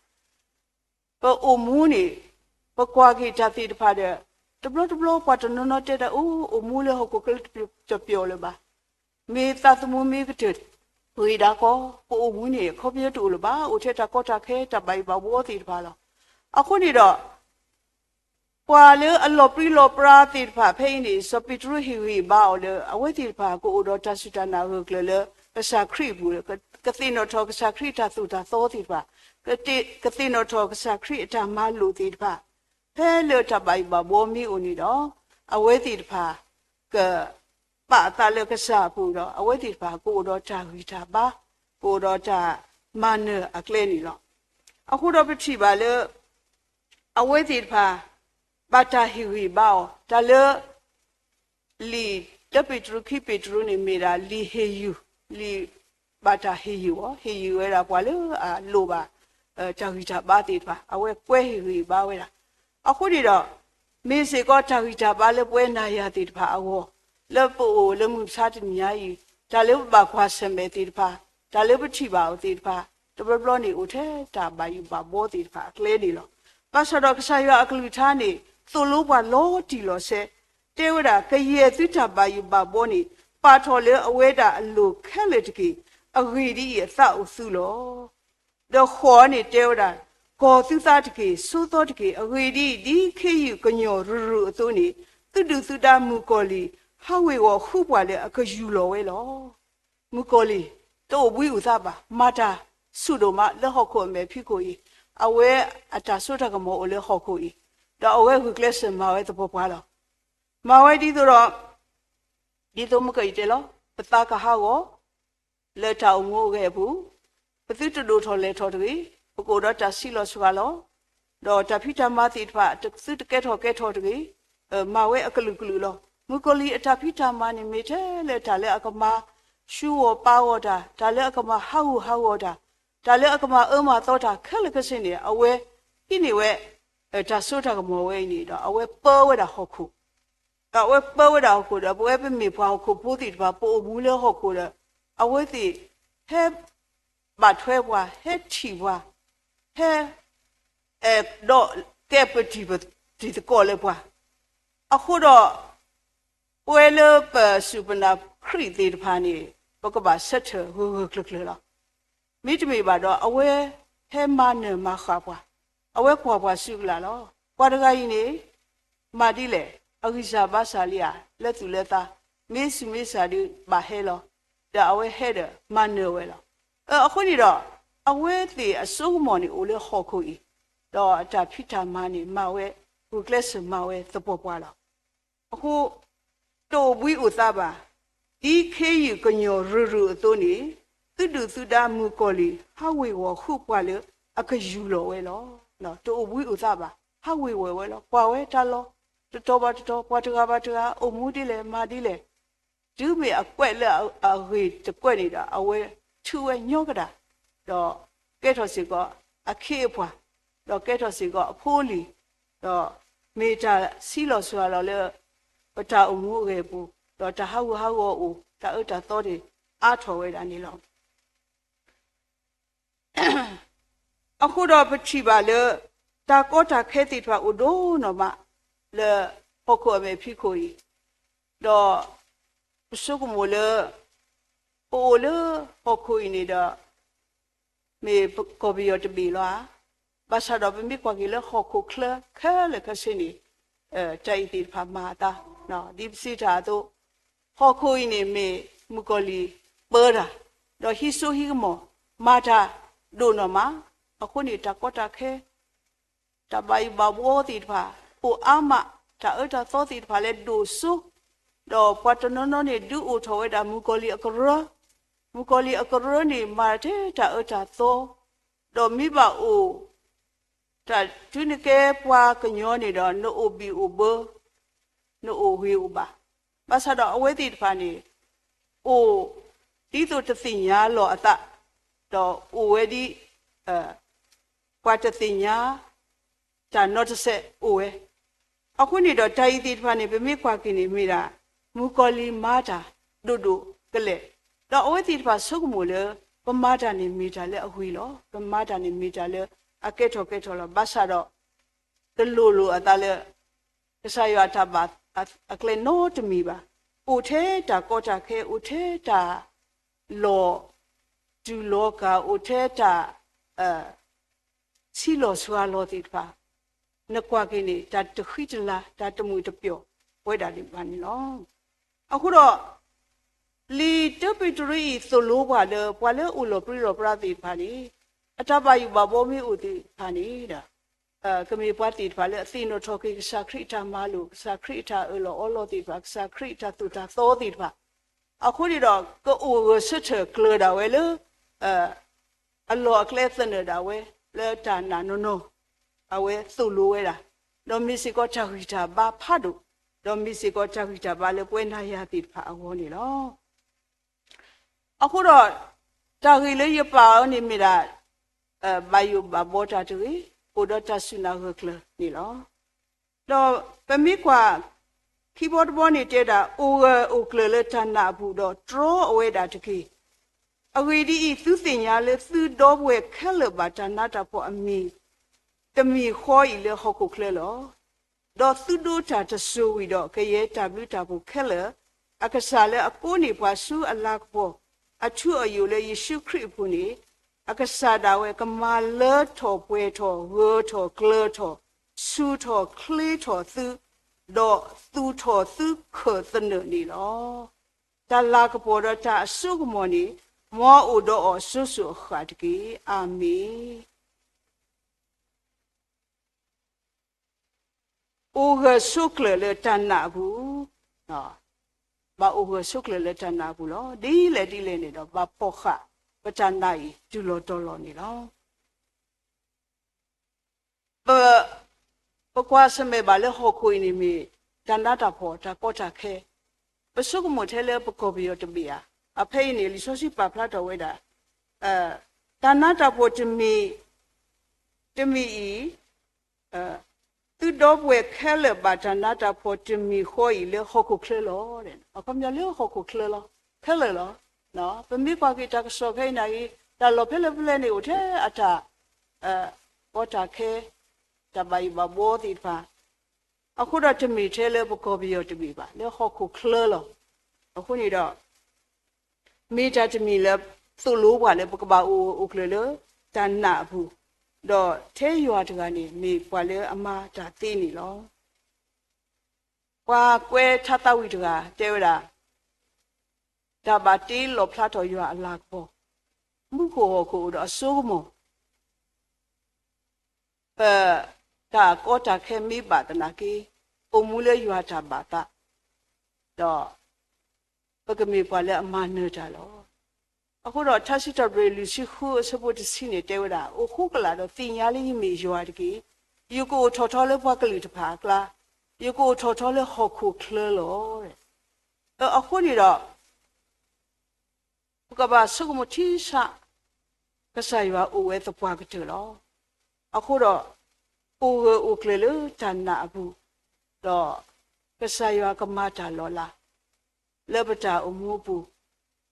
ပအိၣ်မူန့ၣ် ပကွၢ်က့ၤတၢ်သ့ၣ်တဖၣ်ဒီး တဘျီတဘျီပှၤတနီၤနီၤတဲဒၣ် အိၣ် အိၣ်မူလၢဟီၣ်ခိၣ်ချၢတပျီၤလၢၤဘၣ်. မ့ၢ်သးသမူမ့ၢ်ကတၢၢ် ဂ့ၤဒၣ်ကီ, ပအိၣ်မူန့ၣ် အခီပညီတအိၣ်လၢၤဘၣ်, အိၣ်ထဲတၢ်ကီတၢ်ခဲ တၢ်ဘၣ်ယိၣ်ဘၣ်ဘှီသ့ၣ်တဖၣ်လီၤ. အဃိန့ၣ်ဒီး ပှၤလၢအလီၤပြံလီၤပြါသ့ၣ်တဖၣ်ဖဲအံၤန့ၣ် စီၤပ့းတရူးဟ့ၣ်ဂံၢ်ဘါအီၤလၢ အဝဲသ့ၣ်တဖၣ်ကအိၣ်ဒီးတၢ်စူၢ်တၢ်နာ်ဂၢၢ်ကျၢၤလၢ ကစၢ်ခရံာ်အပူၤ, ကသ့ၣ်နီၣ်ထီၣ်ကစၢ်ခရံာ်အတၢ်သိၣ်တၢ်သီသ့ၣ်တဖၣ်, ကသ့ၣ်နီၣ်ထီၣ်ကစၢ်ခရံာ်အတၢ်မၤလိာ်သ့ၣ်တဖၣ်, ဖဲလၢတၢ်ဘၣ်ယိၣ်ဘၣ်ဘှီမ့ၢ်အိၣ်န့ၣ်ဒီး အဝဲသ့ၣ်တဖၣ် က ပာ်အသးလၢကစၢ်အပူၤဒီး အဝဲသ့ၣ်တဖၣ်ကအိၣ်ဒီးတၢ်ဂံၢ်တၢ်ဘါ, ကအိၣ်ဒီးတၢ်မၤနၢၤအကျဲန့ၣ်လီၤ. အဃိဒီးပထံၣ်ဘၣ်လၢ အဝဲသ့ၣ်တဖၣ် ဘၣ်တၢ်ဟ့ၣ်ဂံၢ်ဘါအီၤ, တၢ်လၢ လံာ်တၢပ့းတရူး ခံပ့းတရူးန့ၣ် မ့ၢ်ဒၣ်လံာ်ဟ့ၣ်ယုၢ်, လံာ်ဘၣ်တၢ်ဟ့ၣ်ယုၢ်အီၤ, ဟ့ၣ်ယုၢ်ဝဲဒၣ်ပှၤလၢအလိၣ်ဘၣ် တၢ်ဂံၢ်တၢ်ဘါသ့ၣ်တဖၣ် အဝဲကွဲဟ့ၣ်ဂံၢ်ဘါဝဲဒၣ်. အဃိန့ၣ်ဒီး မ့ၢ်စ့ၢ်ကီးတၢ်ဂံၢ်တၢ်ဘါလၢပဝဲနၤယၤသ့ၣ်တဖၣ်အဂီၢ်, လၢပအိၣ်လၢမုၢ်မဆါတနံၤညါအံၤ, တၢ်လၢပဘၣ်ကွၢ်ဆၢၣ်မဲာ်သ့ၣ်တဖၣ်, တၢ်လၢပထံၣ်ဘၣ်အီၤသ့ၣ်တဖၣ်, တဘျီဘျီန့ၣ်အိၣ်ထဲတၢ်ဘၣ်ယိၣ်ဘၣ်ဘှီသ့ၣ်တဖၣ်အကျဲန့ၣ်လီၤ. ဘၣ်ဆၣ်ဒီးကစၢ်ယွၤအကလုၢ်ကထါန့ၣ် သိၣ်လိပှၤလီၤတံၢ်လီၤဆဲး, တဲဝဲဒၣ် ကယဲၢ်သုတၢ်ဘၣ်ယိၣ်ဘၣ်ဘှီန့ၣ် ပာ်ထီၣ်လၢအဝဲဒၣ်အလိၤခဲလၢာ်တက့ၢ်. အဂ့ၢ်ဒ်အံၤ, အသးအိၣ်သုလီၤ. ဒီးဃိးန့ၣ်တဲဝဲဒၣ်, ကီၤသုသးတက့ၢ်, ဆိးသီတက့ၢ်. အဂ့ၢ်ဒ်အံၤ, ဒ်ခ့ယုၢ်ကညီၢ်ရူၤရူၤအသိးန့ၣ်, သုဒုၣ်သုဒါမုၣ်ကီၤလံၢ် ဟးဝ့ၤဝီၤဃုပှၤလၢအကယူၢ်လီၤဝဲလီၤ. မုၣ်ကီၤလံၢ် တအိၣ်ဘှံးအိၣ်သါဘၣ်, မၤတၢ်ဆူၣ်ဒိၣ်မးလၢဟီၣ်ခိၣ်အမဲာ်ဖံးခိၣ်အံၤ, အဝဲအတၢ်စိတၢ်ကမီၤအိၣ်လၢဟီၣ်ခိၣ်အံၤ, ဒီးအဝဲဂုာ်ကျဲးစၢးမၤဝဲသပှၢ်ပှၢ်လီၤ. မၤဝဲဒ်သိးဒီး ဒ်သိးမုၢ်ကီၤလံၢ်တဲလီၤ, ပသးကဟးဂီၤ လၢတၢ်အိၣ်မူအဂဲၤအပူၤ, ပသုတဒိၣ်ထီၣ်လဲၢ်ထီၣ်တဂ့ၤ, ပကအိၣ်ဒီးတၢ်ဆံးလီၤစှၤလီၤ, ဒီးတၢ်ဖံးတၢ်မၤသ့ၣ်တဖၣ် သုတကဲထီၣ်ကဲထီၣ်တဂ့ၤ, မၤဝဲအကလုာ်ကလုာ်လီၤ. မုၣ်ကီၤလံၢ်အတၢ်ဖံးတၢ်မၤန့ၣ် မ့ၢ်ထဲလၢတၢ်လၢအကမၤဆူဂီၤပာ်ဂီၤတၢ်, တၢ်လၢအကမၤဟးဂူာ်ဟးဂီၤတၢ်, တၢ်လၢအကမၤအၢမၤသီတၢ်ခဲလၢာ်ခဲဆ့န့ၣ် အဝဲဟံးန့ၢ်ဝဲ တၢ်စိတၢ်ကမီၤဝဲအံၤန့ၣ်ဒီး အဝဲပၢဝဲဒၣ်ဟီၣ်ခိၣ် ဒီးအဝဲပၢဝဲဒၣ်ဟီၣ်ခိၣ်ဒီး ပဝဲပမ့ၢ်ပှၤဟီၣ်ခိၣ်ဖိသ့ၣ်တဖၣ် ပအိၣ်မူလၢဟီၣ်ခိၣ်ဒီး အဝဲသ့ၣ်ဟဲဘၣ်ထွဲပှၤ, ဟဲထံၣ်ပှၤ, ဟဲ ဒီးကဲပတံၤပတံၤသကိးလၢပှၤ, အဃိဒီး ပဝဲလၢပစူၢ်ပနာ်ခရံာ်သ့ၣ်တဖၣ်န့ၣ် ပကဘၣ်ဆၢထၢၣ်ဂၢၢ်ဂၢၢ်ကျၢၤကျၢၤလီၤ. မ့တမ့ၢ်ဘၣ်ဒီး အဝဲဟဲမၤနၢၤမၤဃၣ်ပှၤ, အဝဲကွၢ်ပှၤစုကလၢ်လီၤ. ပှၤတဂၤအံၤန့ၣ် မၤဒ်လဲၣ်, အဂံၢ်စၢ်ဘါစၢ်လံဧါ, လၢသူၣ်လၢသး မ့ၢ်ဆူးမ့ၢ်ဆါဒုးဘၣ်ဟဲလီၤ, ဒီးအဝဲဟဲဒီးမၤနၢၤဝဲလီၤ. အဃိန့ၣ်ဒီး အဝဲသ့ၣ်အစိကမီၤန့ၣ်အိၣ်လၢဟီၣ်ခိၣ်အံၤ, ဒီးအတၢ်ဖံးတၢ်မၤန့ၣ် မၤဝဲ ဂုာ်ကျဲးစၢးမၤဝဲသပှၢ်ပှၢ်လီၤ. အဃိ တအိၣ်ဘှံးအိၣ်သါဘၣ်. ဒ်ခ့ယုၢ်ကညီၤရုၢ်ရုၢ်အသိးန့ၣ်, သုဒုၣ်သုဒါမုၣ်ကီၤလံၢ် ဟးဝ့ၤဝီၤဃုာ်ပှၤလၢအကယူၢ်လီၤဝဲလီၤ. တအိၣ်ဘှံးအိၣ်သါဘၣ်, ဟးဝ့ၤဝီၤဝဲလီၤ. ကွၢ်ဝဲတၢ်လီၢ် တတီၤဘၣ်တတီၤ, ပှၤတဂၤဘၣ်တဂၤ အိၣ်မူဒ်လဲၣ် မၤဒ်လဲၣ်, တုၤမ့ၢ်အကွဲးလၢအဂ့ၢ်တကွဲးန့ၣ်ဒီး အဝဲထုးဝဲညီကဒၣ်, ဒီးကဲထီၣ်စ့ၢ်ကီးအခ့အပှၤ, ဒီးကဲထီၣ်စ့ၢ်ကီးအဖိအလံၤ, ဒီးမ့ၢ်တၢ်ဆံးလီၤစှၤလီၤလၢ ပတၢ်အိၣ်မူအဂ့ၢ်အပူၤ, ဒီးတၢ်ဟးဂူာ်ဟးဂီၤအိၣ်, တၢ်အၢတၢ်သီန့ၣ် အါထီၣ်ဝဲဒၣ်န့ၣ်လီၤ. အဃိဒီးပထံၣ်ဘၣ်လၢ တၢ်ကီတၢ်ခဲသ့ၣ်တဖၣ်အိၣ်ဒိၣ်နီၢ်မး လၢဟီၣ်ခိၣ်အမဲာ်ဖံးခိၣ်အံၤ, ဒီးပဆိကမိၣ်လၢ ပအိၣ်လၢဟီၣ်ခိၣ်အံၤန့ၣ်ဒီး မ့ၢ်ကီၢ်ပယီၤတဘ့ၣ်လီၤဧါ. ဘၣ်ဆၣ်ဒီးပမ့ၢ်ကွၢ်က့ၤလၢဟီၣ်ခိၣ်ချၢခဲလၢာ်ခဲဆ့န့ၣ်, တၢ်အံၤသ့ၣ်တဖၣ်မၤအသး, ဒ်ပစံးတၢ်အသိး, ဟီၣ်ခိၣ်အံၤန့ၣ်မ့ၢ်မုၣ်ကီၤလံၢ်ပၢတၢ်, ဒီးဟံးစိဟံးကမီၤ မၤတၢ်ဒိၣ်နီၢ်မး, အဃိန့ၣ်တၢ်ကီတၢ်ခဲ တၢ်ဘၣ်ယိၣ်ဘၣ်ဘှီသ့ၣ်တဖၣ် အိၣ်အါမး, တၢ်အၢတၢ်သီသ့ၣ်တဖၣ်လၢဒိၣ်စိ, ဒီးပှၤတနီၤနီၤန့ၣ် ဒုးအိၣ်ထီၣ်ဝဲဒၣ်မုၣ်ကီၤလံၢ်အကရၢ, မုၣ်ကီၤလံၢ်အကရၢန့ၣ် မၤထဲတၢ်အၢတၢ်သီ, ဒီးမ့ၢ်ဘၣ်အိၣ် တၢ်တုၤနကဲပှၤကညီန့ၣ်ဒီး နအိၣ်ဘံၣ်အိၣ်ဘၢ, နအိၣ်ဂ့ၤအိၣ်ဘၣ်, ဘၣ်ဆၣ်ဒီးအဝဲသ့ၣ်တဖၣ်န့ၣ် အိၣ်ဒ်သိးတသ့ၣ်ညါလီၤအသး, ဒီးအိၣ်ဝဲဒ် ပှၤတသ့ၣ်ညါ တၢ်နီတစဲးအိၣ်ဝဲ. အဃိန့ၣ်ဒီးတၢ်အံၤသ့ၣ်တဖၣ်န့ၣ် ပမ့ၢ်ကွၢ်က့ၤန့ၣ်မ့ၢ်ဒၣ် မုၣ်ကီၤလံၢ်မၤတၢ်ဒိၣ်ဒိၣ်ကလဲာ်, ဒီးအဝဲသ့ၣ်တဖၣ်ဆိကမိၣ်လၢ ပမၤတၢ်န့ၣ်မ့ၢ်တၢ်လၢအဂ့ၤလီၤ, ပမၤတၢ်န့ၣ်မ့ၢ်တၢ်လၢအကဲထီၣ်ကဲထီၣ်လီၤ. ဘၣ်ဆၣ်ဒီး တလိၣ်လိာ်အသးလၢ ကစၢ်ယွၤအတၢ်ဘၣ်အကျဲနီတမံၤဘၣ်. အိၣ်ထဲတၢ်ကီတၢ်ခဲ, အိၣ်ထဲတၢ်လီၤတူာ်လီၤကာ်, အိၣ်ထဲတၢ် ဆံးလီၤစှၤလီၤသ့ၣ်တဖၣ်, နကွၢ်က့ၤန့ၣ် တၢ်တဃံတလၤ, တၢ်တမုာ်တပျီၤဝဲဒၣ်ဒံးဘၣ်န့ၣ်လီၤ. အဃိဒီး လံာ်တၢပ့းတရူးအံၤသိၣ်လိပှၤလၢ ပှၤလၢအအိၣ်လီၤပြံလီၤပြါသ့ၣ်တဖၣ်န့ၣ်, အတၢ်ဘၣ်ယိၣ်ဘၣ်ဘှီမ့ၢ်အိၣ်သ့ၣ်တဖၣ်န့ၣ်ဒီး ကမ့ၢ်ပှၤသ့ၣ်တဖၣ်လၢအသ့ၣ်နီၣ်ထီၣ်က့ၤ ကစၢ်ခရံာ်အတၢ်မၤလိာ်, ကစၢ်ခရံာ်အတၢ်အၢၣ်လီၤအီလီၤသ့ၣ်တဖၣ်, ကစၢ်ခရံာ်အတၢ်သိၣ်တၢ်သီသ့ၣ်တဖၣ်, အဃိန့ၣ်ဒီး ကအိၣ်ဂၢၢ်ဆၢထၢၣ်ကျၢၤဒၣ်ဝဲလၢ အလီၢ်အကျဲသနၢၣ်ဒၣ်ဝဲ လၢတၢ်နာ်နီၢ်နီၢ် အဝဲသိၣ်လိဝဲဒၣ်, ဒီးမ့ၢ်စ့ၢ်ကီးတၢ်ဂံၢ်တၢ်ဘါဖးဒိၣ်, ဒီးမ့ၢ်စ့ၢ်ကီးတၢ်ဂံၢ်တၢ်ဘါလၢပဝဲနၤယၤသ့ၣ်တဖၣ်အဂီၢ်န့ၣ်လီၤ. အဃိဒီး တၢ်ဂ့ၢ်လၢယပာ်အီၤန့ၣ်မ့ၢ်ဒၣ် ဘၣ်ယိၣ်ဘၣ်ဘှီတၢ်တဂ့ၤ, အိၣ်ဒီးတၢ်စူၢ်နာ်ဂၢၢ်ကျၢၤန့ၣ်လီၤ. ဒီးပမ့ၢ်ကွၢ် ခံဘီတဘီန့ၣ်တဲဒၣ် အိၣ်ဂၢၢ်အိၣ်ကျၢၤလၢတၢ်နာ်အပူၤဒီးတြီအဝဲဒၣ်တက့ၢ်. အဂ့ၢ်ဒ်အံၤ, သုသ့ၣ်ညါလၢသုဒီပုၢ်ဝဲၢ်ခဲလၢာ်ဘၣ်တၢ်နးတၢ်ဖှီၣ်အမံၤ တမံၤဃီအံၤလၢဟီၣ်ခိၣ်ချၢလီၤ. ဒီးသုဒိးတၢ်တစိၤဝံၤဒီး ကယဲၢ်တၢ်ဘျုးတၢ်ဖှိၣ်ခဲလၢာ် အကစၢ်လၢအကိးန့ၢ်ပှၤဆူအလၤကပီၤ အထူအယိာ်လၢယ့ၣ်ၡူးခရံာ်အပူၤန့ၣ်, အကစၢ်ဒၣ်ဝဲကမၤလၢထီၣ်ပှဲၤထီၣ်ဂၢၤထီၣ်ကျၢၤထီၣ် ဆူၣ်ထီၣ်ချ့ထီၣ်သု, ဒီးသူၣ်ထီၣ်သုခၢၣ်သနၢၣ်န့ၣ်လီၤ. တၢ်လၤကပီၤဒီးတၢ်အစိကမီၤန့ၣ် မ်အအိၣ်ဒီးအီၤစိၤစိၤအဃၣ်တက့ၢ်. အၤမ့ၣ်. အိၣ်ဂၢၢ်ဆိးကျၢၤလၢတၢ်နာ်အပူၤ, ဘၣ်အိၣ်ဂၢၢ်ဆိးကျၢၤလၢတၢ်နာ်အပူၤလီၤ. ဒ်လဲၣ်ဒ်လဲၣ်န့ၣ်ဒီး ဘၣ်ဖီၣ်ဃာ်ပတၢ်နာ်အံၤတုၤလီၤတီၤလီၤန့ၣ်လီၤ. ပ, ပကွၢ်ဆၢၣ်မဲာ်ဘၣ်လၢဟီၣ်ခိၣ်အံၤန့ၣ်မ့ၢ် တၢ်နးတၢ်ဖှီၣ်တၢ်ကီတၢ်ခဲ, ပဆိကမိၣ်ထဲလၢပကီၢ်ပယီၤတဘ့ၣ်ဧါ. အဖဲအံၤန့ၣ် လံာ်စီဆှံပာ်ဖျါထီၣ်ဝဲဒၣ် တၢ်နးတၢ်ဖှီၣ်တမံၤ, တမံၤအံၤ, သုဒီပုၢ်ဝဲၢ်ခဲလၢာ်ဘၣ်တၢ်နးတၢ်ဖှီၣ်တမံၤဃီအံၤလၢဟီၣ်ခိၣ်ချၢလီၤ. အခီပညီလၢဟီၣ်ခိၣ်ချၢလီၤ, ခဲလၢာ်လီၤ. ပမ့ၢ်ကွၢ်က့ၤတၢ်ကစီၣ်ခဲအံၤန့ၣ်အံၤ တၢ်လီၢ်ဖဲလဲၣ်ဖဲလဲၣ်န့ၣ် အိၣ်ထဲအတၢ် ကီတၢ်ခဲ, တၢ်ဘၣ်ယိၣ်ဘၣ်ဘှီသ့ၣ်တဖၣ်, အဃိဒီးတမ့ၢ်ထဲလၢပကီၢ်ပယီၤတဘ့ၣ်ဘၣ်, လၢဟီၣ်ခိၣ်ချၢလီၤ. အဃိန့ၣ်ဒီး မ့ၢ်တၢ်တမံၤလၢ သိၣ်လိပှၤလၢပကဘၣ်အိၣ်အိၣ်ကျၢၤလၢတၢ်နာ်အပူၤ, ဒီးထဲယွၤတဂၤန့ၣ် မ့ၢ်ပှၤလၢအမၤတၢ်သ့န့ၣ်လီၤ. ပှၤကွဲးထါသးဝံၣ်တဂၤတဲဝဲဒၣ်, တၢ်ဘၣ်တ့လီၣ်ဖျါထီၣ်ယွၤအလၤကပီၤ, မူခိၣ်ဟီၣ်ခိၣ်အိၣ်ဒီးအစိကမီၤ, ပတၢ်ကီတၢ်ခဲမ့ၢ်ဘၣ်သနာ်က့, အိၣ်မူလၢယွၤအတၢ်ဘၣ်သး, ဒီးပကမ့ၢ်ပှၤလၢအမၤနၢၤတၢ်လီၤ. အဃိဒီးထါစံးထီၣ်ပတြၢၤလွံၢ်ဆံဃုအဆၢဖိတဆံန့ၣ် တဲဝဲဒၣ်, အိၣ်ဃိကလာ်ဒီးသ့ၣ်ညါလၢယမ့ၢ်ယွၤတက့ၢ်. ယကအိၣ်ထီၣ်ထီလၢပှၤကလုာ်တဖၣ်အကျါ, ယကအိၣ်ထီၣ်ထီလၢဟီၣ်ခိၣ်ချၢလီၤ. အဃိန့ၣ်ဒီး ပကဘၣ်ဆိကမိၣ်ထံဆး, ကစၢ်ယွၤအိၣ်ဝဲသပှၢ်ကတၢၢ်လီၤ. အဃိဒီး အိၣ်ဂၢၢ်အိၣ်ကျၢၤလၢတၢ်နာ်အပူၤ, ဒီးကစၢ်ယွၤကမၤတၢ်လီၤလး လၢပတၢ်အိၣ်မူအပူၤ,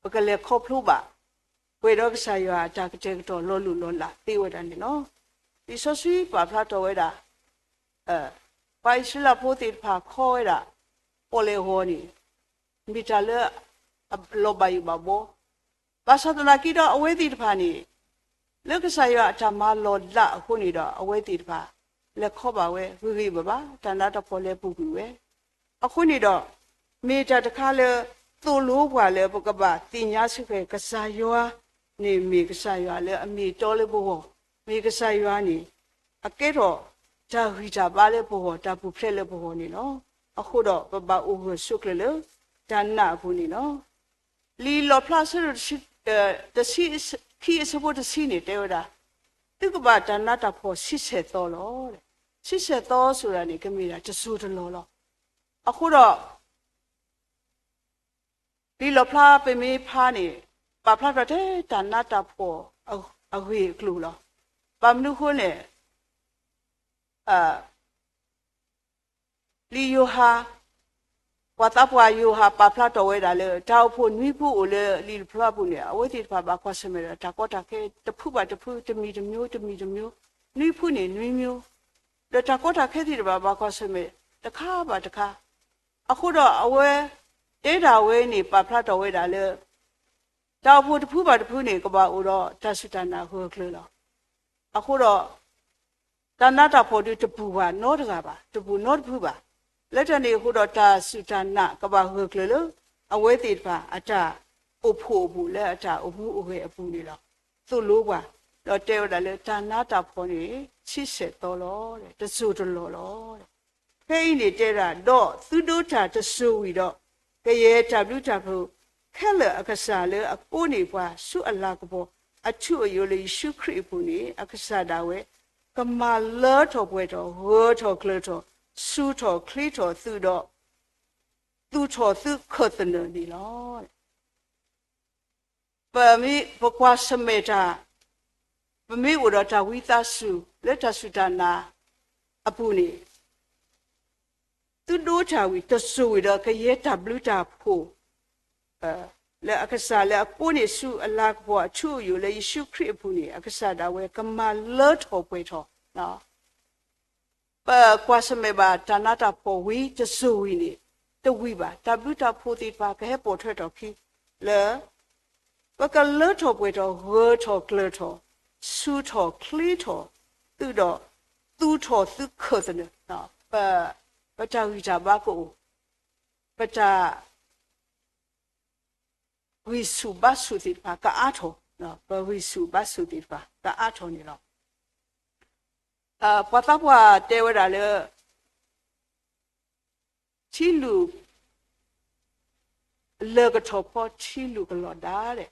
ပကလဲၤခီဖျိဘၣ် ပှဲၤဒီးကစၢ်ယွၤအတၢ်ကတဲာ်ကတီၤလီၤလိၢ်လီၤလးသ့ဝဲဒၣ်န့ၣ်လီၤ. လံာ်စီဆှံပာ်ဖျါထီၣ်ဝဲဒၣ် ပှၤအံၣ်စရ့လးဖိသ့ၣ်တဖၣ်ခီဝဲဒၣ် ပီၣ်လဲၣ်ဂီၤန့ၣ် မ့ၢ်တၢ်လၢအလီၤဘၣ်ယိၣ်ဘၣ်ဘီ, ဘၣ်ဆၣ်သနာ်က့ဒီးအဝဲသ့ၣ်တဖၣ်န့ၣ် လၢကစၢ်ယွၤအတၢ်မၤလီၤလးအဃိန့ၣ်ဒီး အဝဲသ့ၣ်တဖၣ် လဲၤခီဘၣ်ဝဲဂ့ၤဂ့ၤဘၣ်ဘၣ်, တၢ်နးတၢ်ဖှီၣ်လဲၤပူၤကွံာ်ဝဲ. အဃိန့ၣ်ဒီး မ့ၢ်တၢ်တခါလၢ သိၣ်လိပှၤလၢပကဘၣ်သ့ၣ်ညါစ့ၢ်ကီး ကစၢ်ယွၤန့ၣ်မ့ၢ်ကစၢ်ယွၤလၢအမ့ၢ်အတီလၢပဂီၢ်, မ့ၢ်ကစၢ်ယွၤန့ၣ် အကဲထီၣ်တၢ်ဂံၢ်တၢ်ဘါလၢပဂီၢ်, တၢ်ပူၤဖျဲးလၢပဂီၢ်န့ၣ်လီၤ. အဃိဒီးပဘၣ်အိၣ်ဂၢၢ်ဆိးကျၢၤလၢတၢ်နာ်အပူၤန့ၣ်လီၤ. လံာ်လီၣ်ဖျါအဆၢဒိၣ်တဆံ, တဆံ, ခံအဆၢဖိတဆံန့ၣ်တဲဝဲဒၣ်, သုကဘၣ်တၢ်နးတၢ်ဖှီၣ်ဆံဆဲၣ်သီလီၤ. ဆံဆဲၣ်သီဆိဒၣ်န့ၣ် ကမ့ၢ်ဒၣ်တစိၢ်တလီၢ်လီၤ. အဃိဒီး လံာ်လီၣ်ဖျါပမ့ၢ်ဖးန့ၣ် ပာ်ဖျါထီၣ်ထဲတၢ်နးတၢ်ဖှီၣ်အဂ့ၢ်အကျိၤလီၤ. ဘၣ်မနုၤအဃိလဲၣ်, လံာ်ယိၤဟၣ်, ပှၤသးပှၢ်ယိၤဟၣ်ပာ်ဖျါထီၣ်ဝဲဒၣ်လၢ တၢ်အိၣ်ဖှိၣ်နွံဖုအိၣ်လၢလံာ်လီၣ်ဖျါပူၤန့ၣ် အဝဲသ့ၣ်တဖၣ်ဘၣ်ကွၢ်ဆၢၣ်မဲာ်ဒီးတၢ်ကီတၢ်ခဲတဖုဘၣ်တဖု, တမံၤတမျိုး, တမံၤတမျိုး, နွံဖုန့ၣ်နွံမျိုး, ဒီးတၢ်ကီတၢ်ခဲသ့ၣ်တဖၣ်ဘၣ်ကွၢ်ဆၢၣ်မဲာ်တခါဘၣ်တခါ. အဃိဒီးအဝဲတဲဒၣ်ဝဲန့ၣ် ပာ်ဖျါထီၣ်ဝဲဒၣ်လၢ တၢ်အိၣ်ဖှိၣ်တဖုဘၣ်တဖုန့ၣ် ကဘၣ်အိၣ်ဒီးတၢ်စူၢ်တၢ်နာ်ဂၢၢ်ကျၢၤလီၤ. အဃိဒီး တၢ်နးတၢ်ဖှီၣ်ဒုးတပူၤဘၣ်နီတဂၤဘၣ်, တပူၤနီတဖုဘၣ်. လၢတၢ်န့ၣ်အဃိဒီး တၢ်စူၢ်တၢ်နာ်ကဘၣ်ဂၢၢ်ကျၢၤလၢ အဝဲသ့ၣ်တဖၣ်အတၢ်အိၣ်ဖှိၣ်အပူၤ လၢအတၢ်အိၣ်မူအိၣ်ဂဲၤအပူၤန့ၣ်လီၤ. သိၣ်လိပှၤ, ဒီးတဲဝဲဒၣ်လၢတၢ်နးတၢ်ဖှီၣ်န့ၣ် ဆံဆဲၣ်သီလီၤ, တစိၢ်တလီၢ်လီၤ. ဖဲအံၤန့ၣ်တဲဒၣ်, ဒီးသုဒိးတၢ်တစိၢ်ဝံၤဒီး ကယဲၢ်တၢ်ဘျုးတၢ်ဖှိၣ်ခဲလၢာ်အကစၢ်လၢအကိးန့ၢ်ပှၤဆူအလၤကပီၤ အထူအယိာ်လၢယ့ၣ်ၡူးခရံာ်အပူၤန့ၣ် အကစၢ်ဒၣ်ဝဲ ကမၤလၢထီၣ်ပှဲၤထီၣ် ဂၢၢ်ထီၣ်ကျၢၤထီၣ် ဆူၣ်ထီၣ်ချ့ထီၣ်သုဒီး သူၣ်ထီၣ်သုခၢၣ်သနၢၣ်န့ၣ်လီၤ. ပမ့ၢ်ပကွၢ်ဆၢၣ်မဲာ်တၢ်, ပမ့ၢ်အိၣ်ဒီးတၢ်ဝံသးစူၤလၢတၢ်စူၢ်တၢ်နာ်အပူၤန့ၣ် သုဒိးတၢ်ဝံၤ တစိၢ်ဝံၤဒီး ကယဲၢ်တၢ်ဘျုးတၢ်ဖှိၣ် လၢအကစၢ်လၢအကိးန့ၢ်ဆူအလၤကပီၤအထူအယိာ်လၢယ့ၣ်ၡူးခရံာ်အပူၤန့ၣ် အကစၢ်ဒၣ်ဝဲကမၤလၢထီၣ်ပှဲၤထီၣ် ပကွၢ်ဆၢၣ်မဲာ်ဘၣ်တၢ်နးတၢ်ဖှီၣ်ဝံၤတစိၢ်ဝံၤန့ၣ် တဝံၤဘၣ်. တၢ်ဘျုးတၢ်ဖှိၣ်သ့ၣ်တဖၣ်ကဟဲပိာ်ထွဲထီၣ်ခံ လၢ ပကလၢထီၣ်ပှဲၤထီၣ် ဂၢၢ်ထီၣ်ကျၢၤထီၣ် ဆူၣ်ထီၣ်ချ့ထီၣ်သုဒီး သူၣ်ထီၣ်သုခၢၣ်သနၢၣ် ပ, ပတၢ်ဂံၢ်တၢ်ဘါကအိၣ်, ပတၢ် ဂံၢ်ဆူၣ်ဘါဆူၣ်သ့ၣ်တဖၣ်ကအါထီၣ်, ပဂံၢ်ဆူၣ်ဘါဆူၣ်သ့ၣ်တဖၣ်ကအါထီၣ်န့ၣ်လီၤ. ပှၤသးပှၢ်တဲဝဲဒၣ်လၢ ထံလုၢ် လၢာ်ကထီၣ်ဖီထံလုၢ်ကလီၤဒါဒဲး,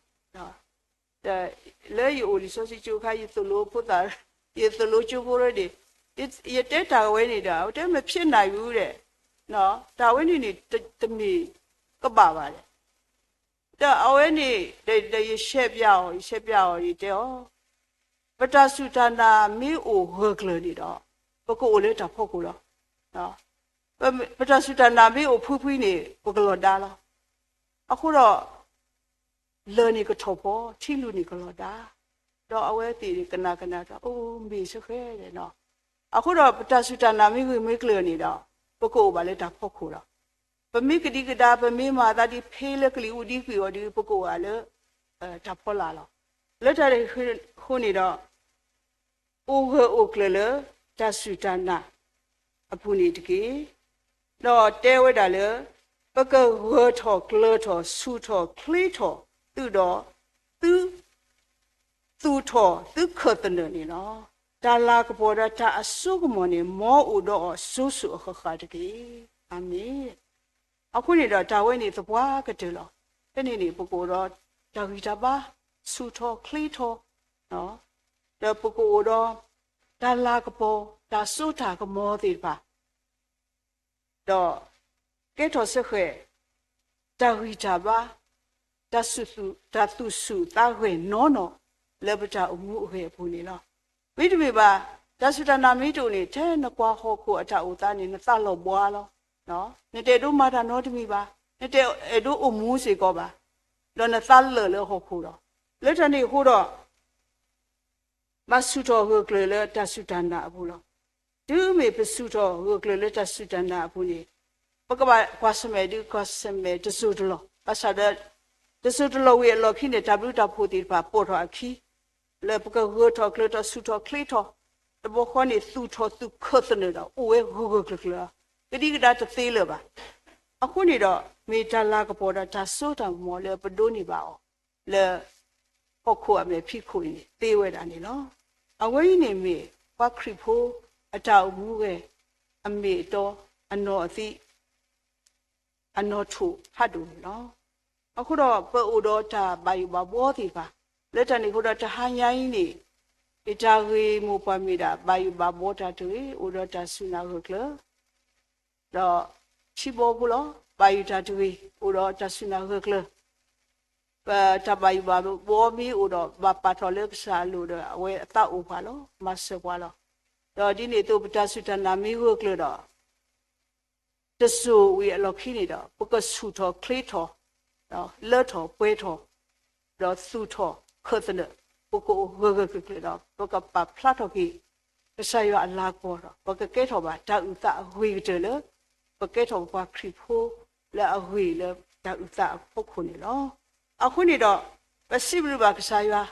လၢယအိၣ်လံာ်စီဆှံကၠိအခါ ယသိၣ်လိဖိသၣ်, ယသိၣ်လိကၠိဖိဒီး ယတဲတၢ်ဝဲန့ၣ်ဒီး အဝဲတဲ မဖျဲးနၤ ယူၤဒဲး, တၢ်ဝဲန့ၣ်န့ၣ် တမ့ၢ်ကဘၣ်ဘၣ်ဒဲး, ဒီးအဝဲန့ၣ် ဒီးယရှဲပျးအီၤ ယရှဲပျးအီၤ ယတဲအီၤ ပတၢ်စူၢ်တၢ်နာ်မ့ၢ်အိၣ်ဂၢၢ်ကျၢၤန့ၣ်ဒီး ပကအိၣ်လၢတၢ်ဖီခိၣ်လီၤ. ပတၢ်စူၢ်တၢ်နာ်မ့ၢ်အိၣ်ဖှံဖှံန့ၣ် ပကလီၤဒါလီၤ. အဃိဒီး လၢာ်န့ၣ်ကထီၣ်ဖီ ထံလုၢ်န့ၣ်ကလီၤဒါ, ဒီးအဝဲသ့ၣ်န့ၣ်ကနၣ်ကနၣ်တၢ် အိၣ်မ့ၢ်စ့ၢ်ကီးဒဲးနီၤ. အဃိဒီးပတၢ်စူၢ်တၢ်နာ်မ့ၢ်ဂ့ၤမ့ၢ်ကျၢၤန့ၣ်ဒီး ပကအိၣ်ဘၣ်လၢတၢ်ဖီခိၣ်လီၤ. ပမ့ၢ်ကဒံကဒါ ပမ့ၢ်မၤသးဒ်ဖဲလၢကလံၤအူဒံကွံာ်အီၤဒီး ပကအိၣ်ဘၣ်လၢ တၢ်ဖီလာ်လီၤ. လၢတၢ်အဃိန့ၣ်ဒီး အိၣ်ဂၢၢ်အိၣ်ကျၢၤလၢတၢ်စူၢ်တၢ်နာ်အပူၤန့ၣ်တက့ၢ်. ဒီးတဲဝဲဒၣ်လၢ ပကဂၢၢ်ထီၣ်ကျၢၤထီၣ်ဆူၣ်ထီၣ်ချ့ထီၣ်သုဒီး သု သူၣ်ထီၣ်သုခၢၣ်သနၢၣ်န့ၣ်လီၤ. တၢ်လၤကပီၤဒီးတၢ်အစိကမီၤန့ၣ် မ်အိၣ်ဒီးအီၤစိၤစိၤအဃၣ်ဃၣ်တက့ၢ်. အၤမ့ၣ်. အဃိန့ၣ်ဒီးတၢ်ဝဲန့ၣ်သပှၢ်ကတၢၢ်လီၤ. ဖဲန့ၣ်န့ၣ် ပကအိၣ်ဒီးတၢ်ဂံၢ်တၢ်ဘါ, ဆူၣ်ထီၣ်ချ့ထီၣ်, ဒီးပကအိၣ်ဒီးတၢ်လၤကပီၤ, တၢ်စိတၢ်ကမီၤသ့ၣ်တဖၣ် ဒီးကဲထီၣ်စ့ၢ်ကီး တၢ်ဂံၢ်တၢ်ဘါ, တၢ်သူၣ်ဆူၣ်သးဂဲၤနီၢ်နီၢ် လၢပတၢ်အိၣ်မူအဂ့ၢ်အပူၤန့ၣ်လီၤ. မ့တမ့ၢ်ဘၣ်, တၢ်စူၢ်တၢ်နာ်မ့ၢ်တအိၣ်န့ၣ် ထဲနကွၢ်ဟီၣ်ခိၣ်အတၢ်အိၣ်သးန့ၣ် နသးလီၤဘှါလီၤ. နတအဲၣ်ဒိးမၤတၢ်နီတမံၤဘၣ်, နတအဲၣ်ဒိးအိၣ်မူစ့ၢ်ကီးဘၣ်, ဒီးနသးလၢာ်လၢဟီၣ်ခိၣ်လီၤ. လၢတၢ်န့ၣ်အဃိဒီး ဘၣ်ဆူၣ်ထီၣ်ဂၢၢ်ကျၢၤလၢတၢ်စူၢ်တၢ်နာ်အပူၤလီၤ. တုၤမ့ၢ်ပဆူၣ်ထီၣ်ဂၢၢ်ကျၢၤလၢတၢ်စူၢ်တၢ်နာ်အပူၤန့ၣ်, ပကဘၣ်ကွၢ်ဆၢၣ်မဲာ်ဒုးကွၢ်ဆၢၣ်မဲာ်တစိၢ်တလီၢ်, ဘၣ်ဆၣ်ဒီး တစိၢ်တလီၢ်ဝံၤအလီၢ်ခံန့ၣ် တၢ်ဘျုးတၢ်ဖှိၣ်သ့ၣ်တဖၣ်ပိာ်ထီၣ်အခံ, လၢပကဂၢၢ်ထီၣ်ကျၢၤထီၣ်ဆူၣ်ထီၣ်ချ့ထီၣ်, တဘျီဃီန့ၣ် သူၣ်ထီၣ်သုခၢၣ်သနၢၣ်ဒီး အိၣ်ဝဲဂၢၢ်ဂၢၢ်ကျၢၤကျၢၤ, ကဒံကဒါတသ့လၢၤဘၣ်. အဃိန့ၣ်ဒီး မ့ၢ်တၢ်လၤကပီၤဒီးတၢ်စိတၢ်ကမီၤလၢပဒိးန့ၢ်ဘၣ်အီၤ လၢဟီၣ်ခိၣ်အမဲာ်ဖံးခိၣ်အံၤန့ၣ် သ့ဝဲဒၣ်န့ၣ်လီၤ. အဝဲအံၤန့ၣ်မ့ၢ်ပှၤခရံာ်ဖိအတၢ်အိၣ်မူဝဲ အမ့ၢ်အတီ အနီၢ်အသံ အနီၢ်ထိၣ်ဖးဒိၣ်န့ၣ်လီၤ. အဃိဒီးပအိၣ်ဒီးတၢ်ဘၣ်ယိၣ်ဘၣ်ဘှီသ့ၣ်တဖၣ်, လၢတၢ်န့ၣ်အဃိဒီးတဟါညါအံၤန့ၣ် ယတၢ်ဂ့ၢ်မိၢ်ပှၢ်မ့ၢ်ဒၣ်ဘၣ်ယိၣ်ဘၣ်ဘှီတၢ်တဂ့ၤ, အိၣ်ဒီးတၢ်စူၢ်နာ်ဂၢၢ်ကျၢၤ ဒီးထံဘီဖိလီၤ. ဘၣ်ယိၣ်တၢ်တဂ့ၤ, အိၣ်ဒီးတၢ်စူၢ်နာ်ဂၢၢ်ကျၢၤ, ပတၢ်ဘၣ်ယိၣ်ဘၣ်ဘှီမ့ၢ်အိၣ်ဒီး ဘၣ်ပာ်ထီၣ်လၢကစၢ်အလိၤဒီး အဝဲအသးအိၣ်ပှၤလီၤ, မၤစၢၤပှၤလီၤ. ဒီးဒ်န့ၣ်အသိး ပတၢ်စူၢ်တၢ်နာ်မ့ၢ်ဂၢၢ်ကျၢၤဒီး တစိၢ်ဝံၤအလီၢ်ခံန့ၣ်ဒီး ပကဆူၣ်ထီၣ်ချ့ထီၣ်, လၢထီၣ်ပှဲၤထီၣ်, ဒီးသူၣ်ထီၣ်ခၢၣ်သနၢၣ်, ပကအိၣ်ဂၢၢ်ဂၢၢ်ကျၢၤကျၢၤဒီး ပကပာ်ဖျါထီၣ်က့ၤ ကစၢ်ယွၤအလၤကပီၤဒီး ပကကဲထီၣ်ဘၣ်တၢ်အုၣ်သးအဂ့ၤကတၢၢ်လၢ ပကဲထီၣ်ပပှၤခရံာ်ဖိလၢအဂ့ၤလၢတၢ်အုၣ်သးအဖီခိၣ်န့ၣ်လီၤ. အဃိန့ၣ်ဒီး ပစံးဘျုးဘၣ်ကစၢ်ယွၤ,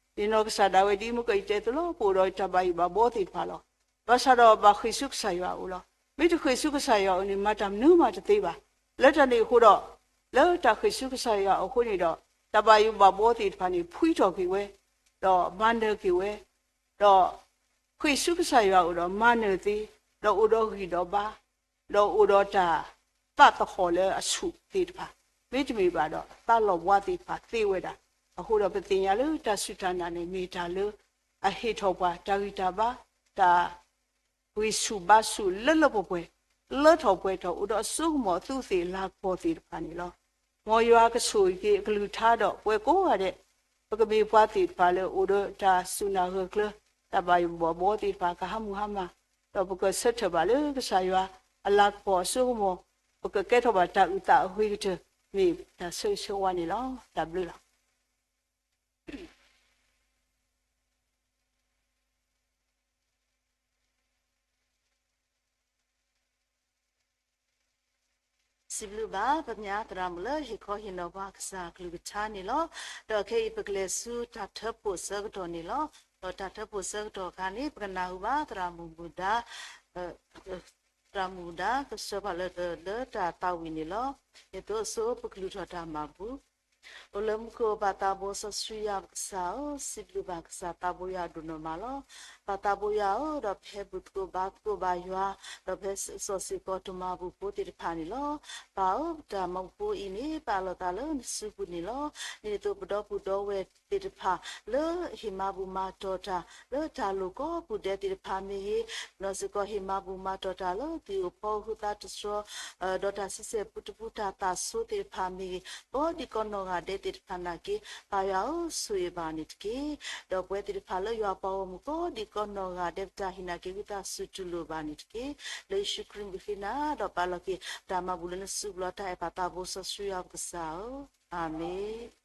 ယနီၢ်ကစၢ်ဒၣ်ဝဲဒ်မုၢ်ကီၢ်ယတဲအသိးလီၤ, ပအိၣ်ဒီးတၢ်ဘၣ်ယိၣ်ဘၣ်ဘှီသ့ၣ်တဖၣ်လီၤ. ဘၣ်ဆၣ်ဒီးဘၣ်ဃ့ၢ်ဆူကစၢ်ယွၤအအိၣ်လီၤ. မ့ၢ်တဃ့ၢ်ဆူကစၢ်ယွၤအအိၣ်န့ၣ် မၤတၢ်မနုၤမးတသ့ဘၣ်. လၢတၢ်န့ၣ်အဃိဒီး လၢတၢ်ဃ့ၢ်ဆူကစၢ်ယွၤအဃိန့ၣ်ဒီး တၢ်ဘၣ်ယိၣ်ဘၣ်ဘှီသ့ၣ်တဖၣ်န့ၣ် ဖှံထီၣ်က့ၤဝဲ, ဒီးမၤနၢၤက့ၤဝဲ, ဒီးဃ့ၢ်ဆူကစၢ်ယွၤအအိၣ်ဒီးမၤနၢၤသ့, ဒီးအိၣ်ဒီးဂံၢ်ဒီးဘါ, ဒီးအိၣ်ဒီးတၢ်သးသဟီၣ်လၢအဆူၣ်သ့ၣ်တဖၣ်, မ့တမ့ၢ်ဘၣ်ဒီး သးလီၤဘှါသ့ၣ်တဖၣ်သ့ဝဲဒၣ်. အဃိဒီးပသ့ၣ်ညါလၢတၢ်စူၢ်တၢ်နာ်န့ၣ် မ့ၢ်တၢ်လၢအဟ့ၣ်ထီၣ်ပှၤတၢ်ဂံၢ်တၢ်ဘါ, တၢ် ဂံၢ်ဆူၣ်ဘါဆူၣ်လၢလၢပှဲၤပှဲၤ, လၢထီၣ်ပှဲၤထီၣ် အိၣ်ဒီးအစိကမီၤအသူးအသ့ၣ်လၤကပီၤသ့ၣ်တဖၣ်န့ၣ်လီၤ. မ်ယွၤကဆိၣ်ဂ့ၤက့ၤအကလုၢ်ကထါဒီးပဝဲကိးဂၤဒဲး, ပကမ့ၢ်ပှၤသ့ၣ်တဖၣ်လၢအိၣ်ဒီးတၢ်စူၢ်နာ်ဂၢၢ်ကျၢၤ, တၢ်ဘၣ်ယိၣ်ဘၣ်ဘှီသ့ၣ်တဖၣ်ကဟးမုၢ်ဟါမၢ်, ဒီးပကဆၢထၢၣ်ဘၣ်လၢကစၢ်ယွၤအလၤကပီၤအစိကမီၤ, ပကကဲထီၣ်ဘၣ်တၢ်အုၣ်သးအဂ့ၤကတၢၢ်, မ့ၢ်တၢ်ဆၢဂ့ၤဆၢဝါန့ၣ်လီၤ. တၢ်ဘျုးလီၤ. စံးဘျုးဘၣ် ပမ့ၢ်သရၣ်မုၣ်လၢဟ့ၣ်ခီဟ့ၣ်နီၤပှၤကစၢ်အကလုၢ်ကထါန့ၣ်လီၤ. ဒီးခဲအံၤပကလဲၤဆူတၢ်ထၢဖှိၣ်ဆၢကတီၢ်န့ၣ်လီၤ. ဒီးတၢ်ထၢဖှိၣ်ဆၢကတီၢ်အခါန့ၣ် ပကနၢ်ဟူဘၣ်သရၣ်မုၣ်မုၣ်ဒါ သရၣ်မုၣ်မုၣ်ဒါ ကဆှၢပှၤလၢ လၢတၢ်သးဝံၣ်န့ၣ်လီၤ. ဒ်သိးအဆိပကလူၤထီၣ်တၢ်မၤဘူၣ်. အိၣ်လၢမူခိၣ်ပၢ်သးဘိစီဆှံယွၤပကစၢ်ဧၢ, စံးဘျုးဘၣ်ကစၢ်သးဘိယွၤဒိၣ်နီၢ်မးလီၤ. ပၢ်သးဘိယွၤဧၢ, ဒီးပဟဲဘူၣ်သကိးဘါသကိးဘၣ်ယွၤ, ဒီးပဟဲစိာ်စ့ၢ်ကီးတၢ်မၤဘူၣ်ဖိသ့ၣ်တဖၣ်န့ၣ်လီၤ. ပၢ်ဧၢ, တၢ်မၤဘူၣ်ဖိအံၤန့ၣ် ပအးလီၤသးလၢနစုပူၤန့ၣ်လီၤ. ဒ်သိးပဒီပုၢ်ဒီဝဲၢ်သ့ၣ်တဖၣ် လၢဟ့ၣ်မၤဘူၣ်မၤတီၤတၢ် လၢတၢ်လိၣ်ကိးပူၤဒဲးသ့ၣ်တဖၣ်မ့ၢ်ဂ့ၤ, ဒီးစ့ၢ်ကီးဟ့ၣ်မၤဘူၣ်မၤတီၤတၢ်လၢသံၣ်ဧိၤဖီဧိၤဃုသးတတြီ ဒီးတၢ်ဆံဆဲၣ်ပူတပူတၢ်သးဆိသ့ၣ်တဖၣ်မ့ၢ်ဂ့ၤ, ကိးဒံးကိးနီၢ်ဂၤဒဲးသ့ၣ်တဖၣ်နာ်က့, ပၢ်ယွၤဧၢ, ဆိၣ်ဂ့ၤဘၣ်န့ၣ်တက့ၢ်. ဒီးပဝဲသ့ၣ်တဖၣ်လၢယွၤပှၤဂီၢ်မုၢ်ကိးဒံးကိးနီၢ်ဂၤဒဲး ပတၢ်ဟ့ၣ်နာ်က့ၤ ဝံသးစူၤတူၢ်လိာ်ဘၣ်န့ၣ်တက့ၢ်. လၢယ့ၣ်ၡူးခရံာ်မံၤဃ့နၤ ဒီးပာ်လီၤက့ၤ တၢ်မၤဘူၣ်လၢနစုပူၤလီၤ. တၢ်အဲၣ်ပၢ်သးဘိစီဆှံယွၤပကစၢ်ဧၢ, အၤမ့ၣ်.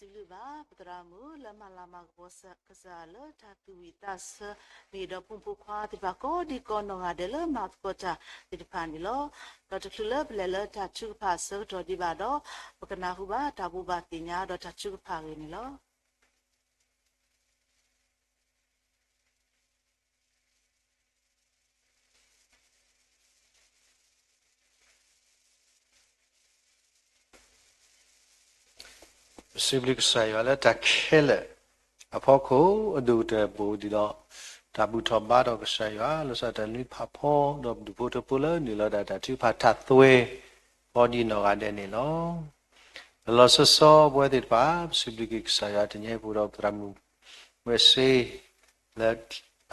စံးဘျုးဘၣ် ပသရၣ်မုၣ်လၢမၤလၤမၤကပီၤကစၢ်ယွၤလၢတၢ်သူၣ်ဝံၣ်သးဆၢ မ့ၢ်ဒီးဖိမုၣ်ဖိခွါသ့ၣ်တဖၣ်ကိးဒံကိးနီၢ်ဂၤဒဲးလၢမၤသကိးတၢ်သ့ၣ်တဖၣ်န့ၣ်လီၤ. ဒီးတချုးလၢပလဲၤလၢတၢ်ထုကဖၣ်အဆၢကတီၢ်ဒံးဘၣ်ဒီး ပကနၢ်ဟူဘၣ်တၢ်ဘိးဘၣ်သ့ၣ်ညါဒီးတၢ်ထုကဖၣ်အဂ့ၢ်န့ၣ်လီၤ. ပစံးဘျုးကစၢ်ယွၤလၢတၢ်ခဲလၢာ်အဖီခိၣ် အဒိၣ်ကတၢၢ်ဘူးဒံးဒီး တၢ်ဘူၣ်ထီၣ်ဘါထီၣ်ကစၢ်ယွၤ လီၤဆီဒၣ်တၢ်လုၢ်ဖးဖီ ဒီးဒူၣ်ဖိထၢဖိလၢနုာ်လီၤဒၣ်တၢ်ထုကဖၣ်ထၢၣ်သွဲ ကိးဒံနီၢ်ဂၤဒဲးန့ၣ်လီၤ. လီၤလီၤဆီဆီပဝဲသ့ၣ်တဖၣ် ပစံးဘျုးက့ၤကစၢ်ယွၤတနံၤအံၤပူၤဒီးပသရၣ်မုၣ် မွဲၣ်စ့ လၢ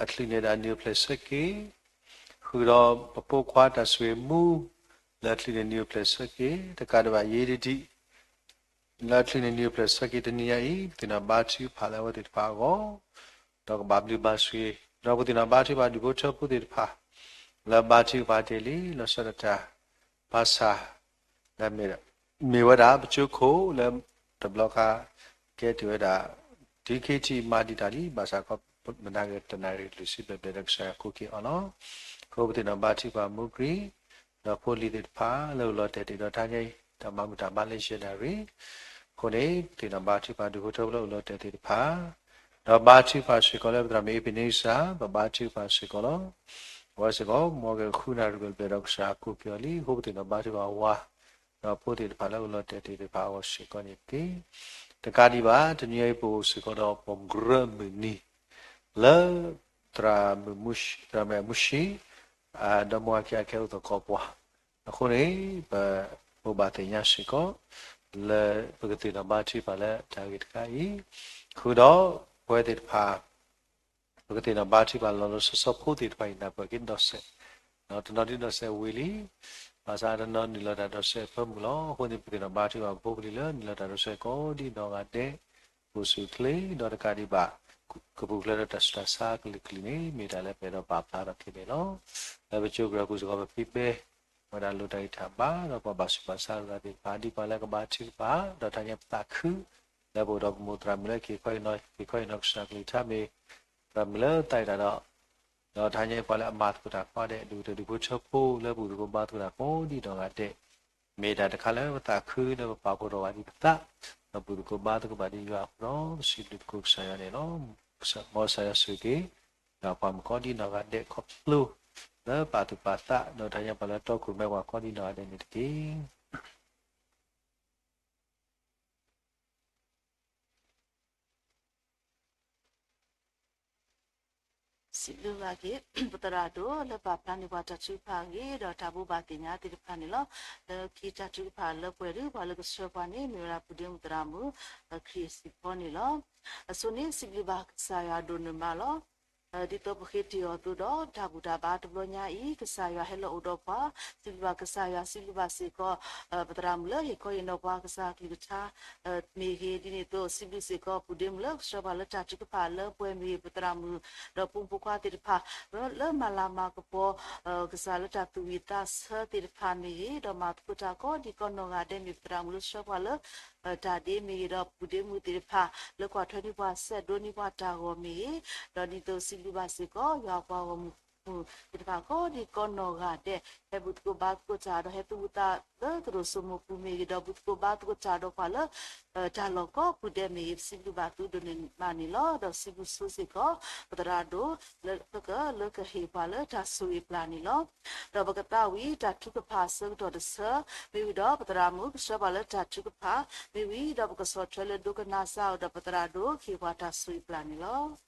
အချုးန့ၢ်ဒၣ်နံၣ်အိၣ်ဖျဲၣ်ဆၢက့ၤ, ဃုာ်ဒီးပဖိခွါတၢ်ဆိၣ်ဂ့ၤမူ လၢအချုးန့ၢ်နံၣ်အိၣ်ဖျဲၣ်ဆၢက့ၤ, တကးဒံးဘၣ်ယ့ဒဒံၣ် လၢအချုးန့ၢ်နံၣ်အိၣ်ဖျဲၣ်ဆၢက့ၤတနံၤညါအံၤ ပသ့ၣ်နီၣ်ဘါထုကဖၣ်လၢအဝဲသ့ၣ်တဖၣ်အဂီၢ်, ဒီးကဘၣ်ဘျုးဘၣ်ဆိၣ်ဂ့ၤ, ဒီးပသ့ၣ်နီၣ်ဘါထုကဖၣ်ဒူၣ်ဖိထၢဖိသ့ၣ်တဖၣ် လၢဘါထုကဖၣ်တ့ၢ်လံ လီၤဆီဒၣ်တၢ် ဘၣ်ဆၣ် လၢ မ့ၢ်ဝဲဒၣ်ပကၠိခိၣ်လၢတဘျီခါ ကဲထီၣ်ဝဲဒၣ် ဒုးခ့ထံးမၤဒံးတၢ်လံ ဘၣ်ဆၣ်ခီ မနၤဂ့ၤတနၤဂ့ၤ လုၢ်စံးဘျုးဘျုးဒီးကစၢ်ယွၤကိးက့ၤအီၤလီၤ. အဃိပသ့ၣ်နီၣ်ဘါထုကဖၣ်မူကရံၣ် ဒီးဖိလံၤသ့ၣ်တဖၣ်လၢအိၣ်လီၤတဲာ်တ့ၢ်ဒီးတဟါညါအံၤ တၢ်မၤမုာ်တၢ်မၤလၢယဲၢ်နၣ်ရံၣ် အဃိန့ၣ် ပသ့ၣ်နီၣ်ဘါထုကဖၣ်ဒူၣ်ဖိထၢဖိလၢအိၣ်လီၤတဲာ်သ့ၣ်တဖၣ် ဒီးဘါထုကဖၣ်စ့ၢ်ကီးလၢပသရၣ်မုၣ်အ့းဘ့းနံစၢ် ပဘါထုကဖၣ်စ့ၢ်ကီးလီၤ. အဝဲစ့ၢ်ကီး မ်ကဃုနၣ်ရံၣ်ဘျဲၣ်ဘျဲၣ်ဒီးကစၢ်ယွၤကိးက့ၤအီၤလံ. အဃိပသ့ၣ်နီၣ်ဘါထုကဖၣ်ဝၤ ဒီးဖိသ့ၣ်တဖၣ်လၢအိၣ်လီၤတဲာ်သ့ၣ်တဖၣ်အဂီၢ်စ့ၢ်ကီးန့ၣ်တက့ၢ်. တကးဒံးဘၣ် တနံၤအံၤပအိၣ်စ့ၢ်ကီးဒီးပိာ်မုၣ်ကရၢမုၢ်နံၤ လၢ သရၣ်မုၣ်မူၡံ သရၣ်မုၣ်မူၡံ ဒီမါဝၤခံဂၤခဲအိၣ်သကိးပှၤ, အဃိန့ၣ် ပဘိးဘၣ်သ့ၣ်ညါစ့ၢ်ကီး လၢပကသ့ၣ်နီၣ်ဘါထုကဖၣ်လၢတၢ်ဂ့ၢ်တခါအံၤ, ဃုာ်ဒီးပဝဲသ့ၣ်တဖၣ် ပကသ့ၣ်နီၣ်ဘါထုကဖၣ်လီၤလီၤဆီဆီဖိသ့ၣ်တဖၣ်အံၤ နၢ်ပၢၢ်က့ၤဒီးစဲး, တနီၤဒုးဒီးစဲးဝံၤလံ, ဘၣ်ဆၣ်တနီၤနုာ်လီၤတၢ်ဒီးစဲးဖၢမုၢ်လီၤ. အဃိန့ၣ် ပသ့ၣ်နီၣ်ဘါထုကဖၣ်ပဖိပလံၤလၢနုာ်လီၤတၢ်ဒီးစဲးကိးဒံနီၢ်ဂၤဒဲး အိၣ်ဆူၣ်အိၣ်ချ့ ဒီးတကးဒံးဘၣ် ကပူၤဖျဲးဒီးတၢ်ဆူးတၢ်ဆါအကလုာ်ကလုာ်န့ၣ် မ့ၢ်တၢ်လၢပအဲၣ်ဒိးပာ်ဖျါထီၣ်က့ၤန့ၣ်လီၤ. လၢပကၠိကရၢခိၣ်စ့ၢ်ကီး ပဖံးပဲ ဝဲဒၣ်လိၣ်တၢ်ဂံၢ်တၢ်ဘါ ဒီးပှၤဘၣ်ဆူးဘၣ်ဆါလိာ်သးသ့ၣ်တဖၣ် ဒ်ပှၤလၢကဘါထုကဖၣ် ဒီးတၢ်ညါပသးခု လၢပအိၣ်ဒီးပမိၢ်သရၣ်မုၣ်လၢက့ၤခီအံၤနီၤ က့ၤခီအံၤနီၤ ကစၢ်ကလုၢ်ကထါမ့ၢ် သရၣ်မုၣ်လၢသးအံၤတၢ်ဒီး ဒီးတၢ်ညါပှၤလၢအမၤသကိးတၢ်ကိးဂၤဒဲး ဒူၣ်ဒီးဒူၣ်ဖိထၢဖိလၢပဘူၣ်သကိးဘါသကိးတၢ်ကိးဒံနီၢ်ဂၤဒဲး မ့ၢ်တၢ်တခါလၢပသးခုလၢပပာ်ဖှိၣ်ထီၣ်ဘၣ်ဒံးပသး ဒီးဘူၣ်သကိးဘါသကိးဘၣ်ဒံးယွၤအဃိဒီး ပစံးဘျုးသကိးကစၢ်ယွၤန့ၣ်လီၤ. မ်ကစၢ်ယွၤဆိၣ်ဂ့ၤ ဒီးပှၤမုၣ်ကိးဒံနီၢ်ဂၤဒဲးခီဖျိ လၢပာ်သူၣ်ပာ်သး ဒီးတၢ်ညါပှၤလၢတီခိၣ်ရိၣ်မဲပှၤကိးဒံနီၢ်ဂၤဒဲးန့ၣ်တက့ၢ်. စံးဘျုးဘၣ်က့ၤ ပသရၣ်ဒိၣ်လၢပာ်ဖျါန့ၢ်ပှၤတၢ်ထုကဖၣ်အဂ့ၢ် ဒီးတၢ်ဘိးဘၣ်သ့ၣ်ညါသ့ၣ်တဖၣ်န့ၣ်လီၤ. လၢခံတၢ်ထုကဖၣ်လၢပှဲၤဒုး ပှၤလၢကဆှၢပှၤန့ၣ် မ့ၢ်ဝဲဒၣ်ပူၤဒ့မုၣ်သရၣ်မုၣ် ခရံာ်စံးဖီန့ၣ်လီၤ. အဆိန့ၣ် စံးဘျုးဘၣ်ကစၢ်ယွၤဒိၣ်န့ၢ်မးလီၤ. ဒ်သိးပဃ့တ့ၢ်အီၤအသိးဒီး တၢ်ဘူၣ်တၢ်ဘါတဘျီညါအံၤ ကစၢ်ယွၤဟဲလီၤအိၣ်ဒီးပှၤ စံးဘျုးဘၣ်ကစၢ်ယွၤ စံးဘျုးဘၣ်စ့ၢ်ကီး ပသရၣ်မုၣ်လၢဟ့ၣ်ခီဟ့ၣ်နီၤပှၤကစၢ်ကလုၢ်ကထါ မ့ၢ်ဂ့ၤ ဒ်န့ၣ်အသိး စံးဘျုးစ့ၢ်ကီးပူၤဒ့မုၣ်လၢကဆှၢပှၤလၢတၢ်ထုကဖၣ်လၢပှဲၤမ့ၢ်ဂ့ၤ ပသရၣ်မုၣ် ဒီးဖိမုၣ်ဖိခွါသ့ၣ်တဖၣ် လၢမၤလၤမၤကပီၤ ကစၢ်လၢတၢ်သူၣ်ဝံၣ်သးဆၢသ့ၣ်တဖၣ်မ့ၢ်ဂ့ၤ ဒီးမၤသကိးတၢ်ကိးဒံကိးနီၢ်ဂၤဒဲးမ့ၢ်ပသရၣ်မုၣ်လၢဆှၢပှၤလၢ တၢ်ဒ့မ့ၢ်ဂ့ၤ ဒီးပူၤဒ့မုၣ်သ့ၣ်တဖၣ် လၢကွၢ်ထွဲန့ၢ်ပှၤစဲးဒိးန့ၢ်ပှၤတၢ်ဂီၤမ့ၢ်ဂ့ၤ, ဒီးဒ်သိးစံးဘျုးဘၣ်စ့ၢ်ကီး ယွၤပှၤဂီၢ်မုၢ်သ့ၣ်တဖၣ်ကိးဒံကိးနီၢ်ဂၤဒဲး ဟဲဘူၣ်သကိးဘါသကိးတၢ် ဒီးဟဲသူၣ်ဘူၣ်သးလၢသရိာ်စိမိၤပူၤမ့ၢ်ဂ့ၤ ဒီးဘူၣ်သကိးဘါသကိးတၢ်ဒီးပှၤလၢ တၢ်လီၢ်ကိးပူၤဒဲးမ့ၢ်ဂ့ၤ ပစံးဘျုးဘၣ်သုဒိၣ်န့ၢ်မးန့ၣ်လီၤ. ဒီးစံးဘျုးဆိစ့ၢ်ကီး ပသရၣ်ဒိၣ် လၢကဟ့ၣ်ပှၤလၢတၢ်ဆိၣ်ဂ့ၤပျၢ်န့ၣ်လီၤ. ဒီးပကသးဝံၣ်တၢ်ထုကဖၣ်အဆၢကတီၢ်တဆၢ မ့ၢ်ဝံၤဒီးပသရၣ်မုၣ်ကဆှၢပှၤလၢတၢ်ထုကဖၣ် မ့ၢ်ဝံၤဒီးပကဆီၣ်ထွဲလၢဒိကနၣ်စၢ်အိၣ်ဒီးပသရၣ်ဒိၣ်ကဟ့ၣ်ပှၤတၢ်ဆိၣ်ဂ့ၤပျၢ်န့ၣ်လီၤ.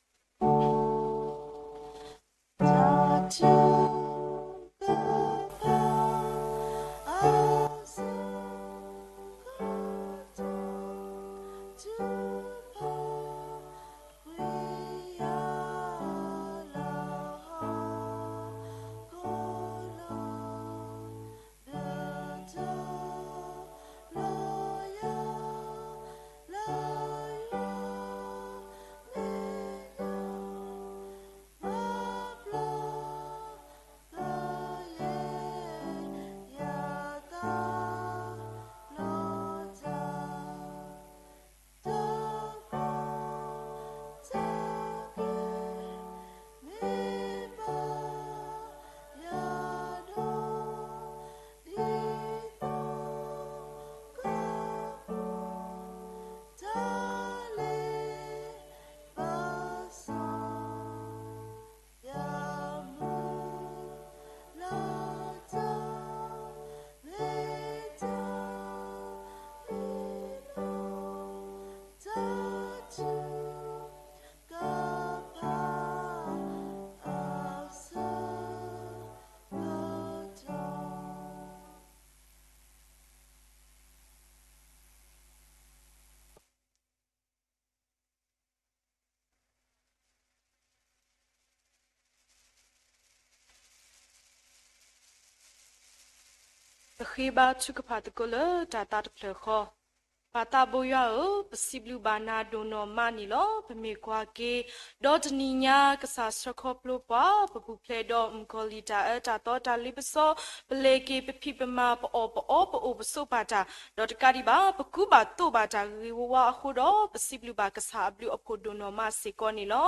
ပဃ့ဘါထုကဖၣ်သကိးလၢတၢ်သးတဖျၢၣ်ဃီ, ပၢ်သးဘိယွၤဧၢ, ပစံးဘျုးဘၣ်နၤဒိၣ်နီၢ်မးန့ၣ်လီၤ. ပမ့ၢ်ကွၢ်က့ၤ ဒီးတနံၤညါ ကစၢ်ဆှၢခီဖျိပှၤ, ပပူၤဖျဲးဒီးမုၣ်ကီၤလံၢ်တၢ်အၢတၢ်သီတၢ်လ့ပစီ, ပလဲၤက့ၤပဖံးပမၤ ပအီၣ်ပအီပအိၣ်ပဆိးပာ်တၢ်, ဒီးတကးဒံးဘၣ် ပကူးဘၣ်သိးဘၣ်တၢ်ဂ့ၤဂ့ၤဝါဝါအဃိဒီး ပစံးဘျုးဘၣ်ကစၢ်အဘျုးအဖှိၣ်ဒိၣ်နီၢ်မးစ့ၢ်ကီးန့ၣ်လီၤ.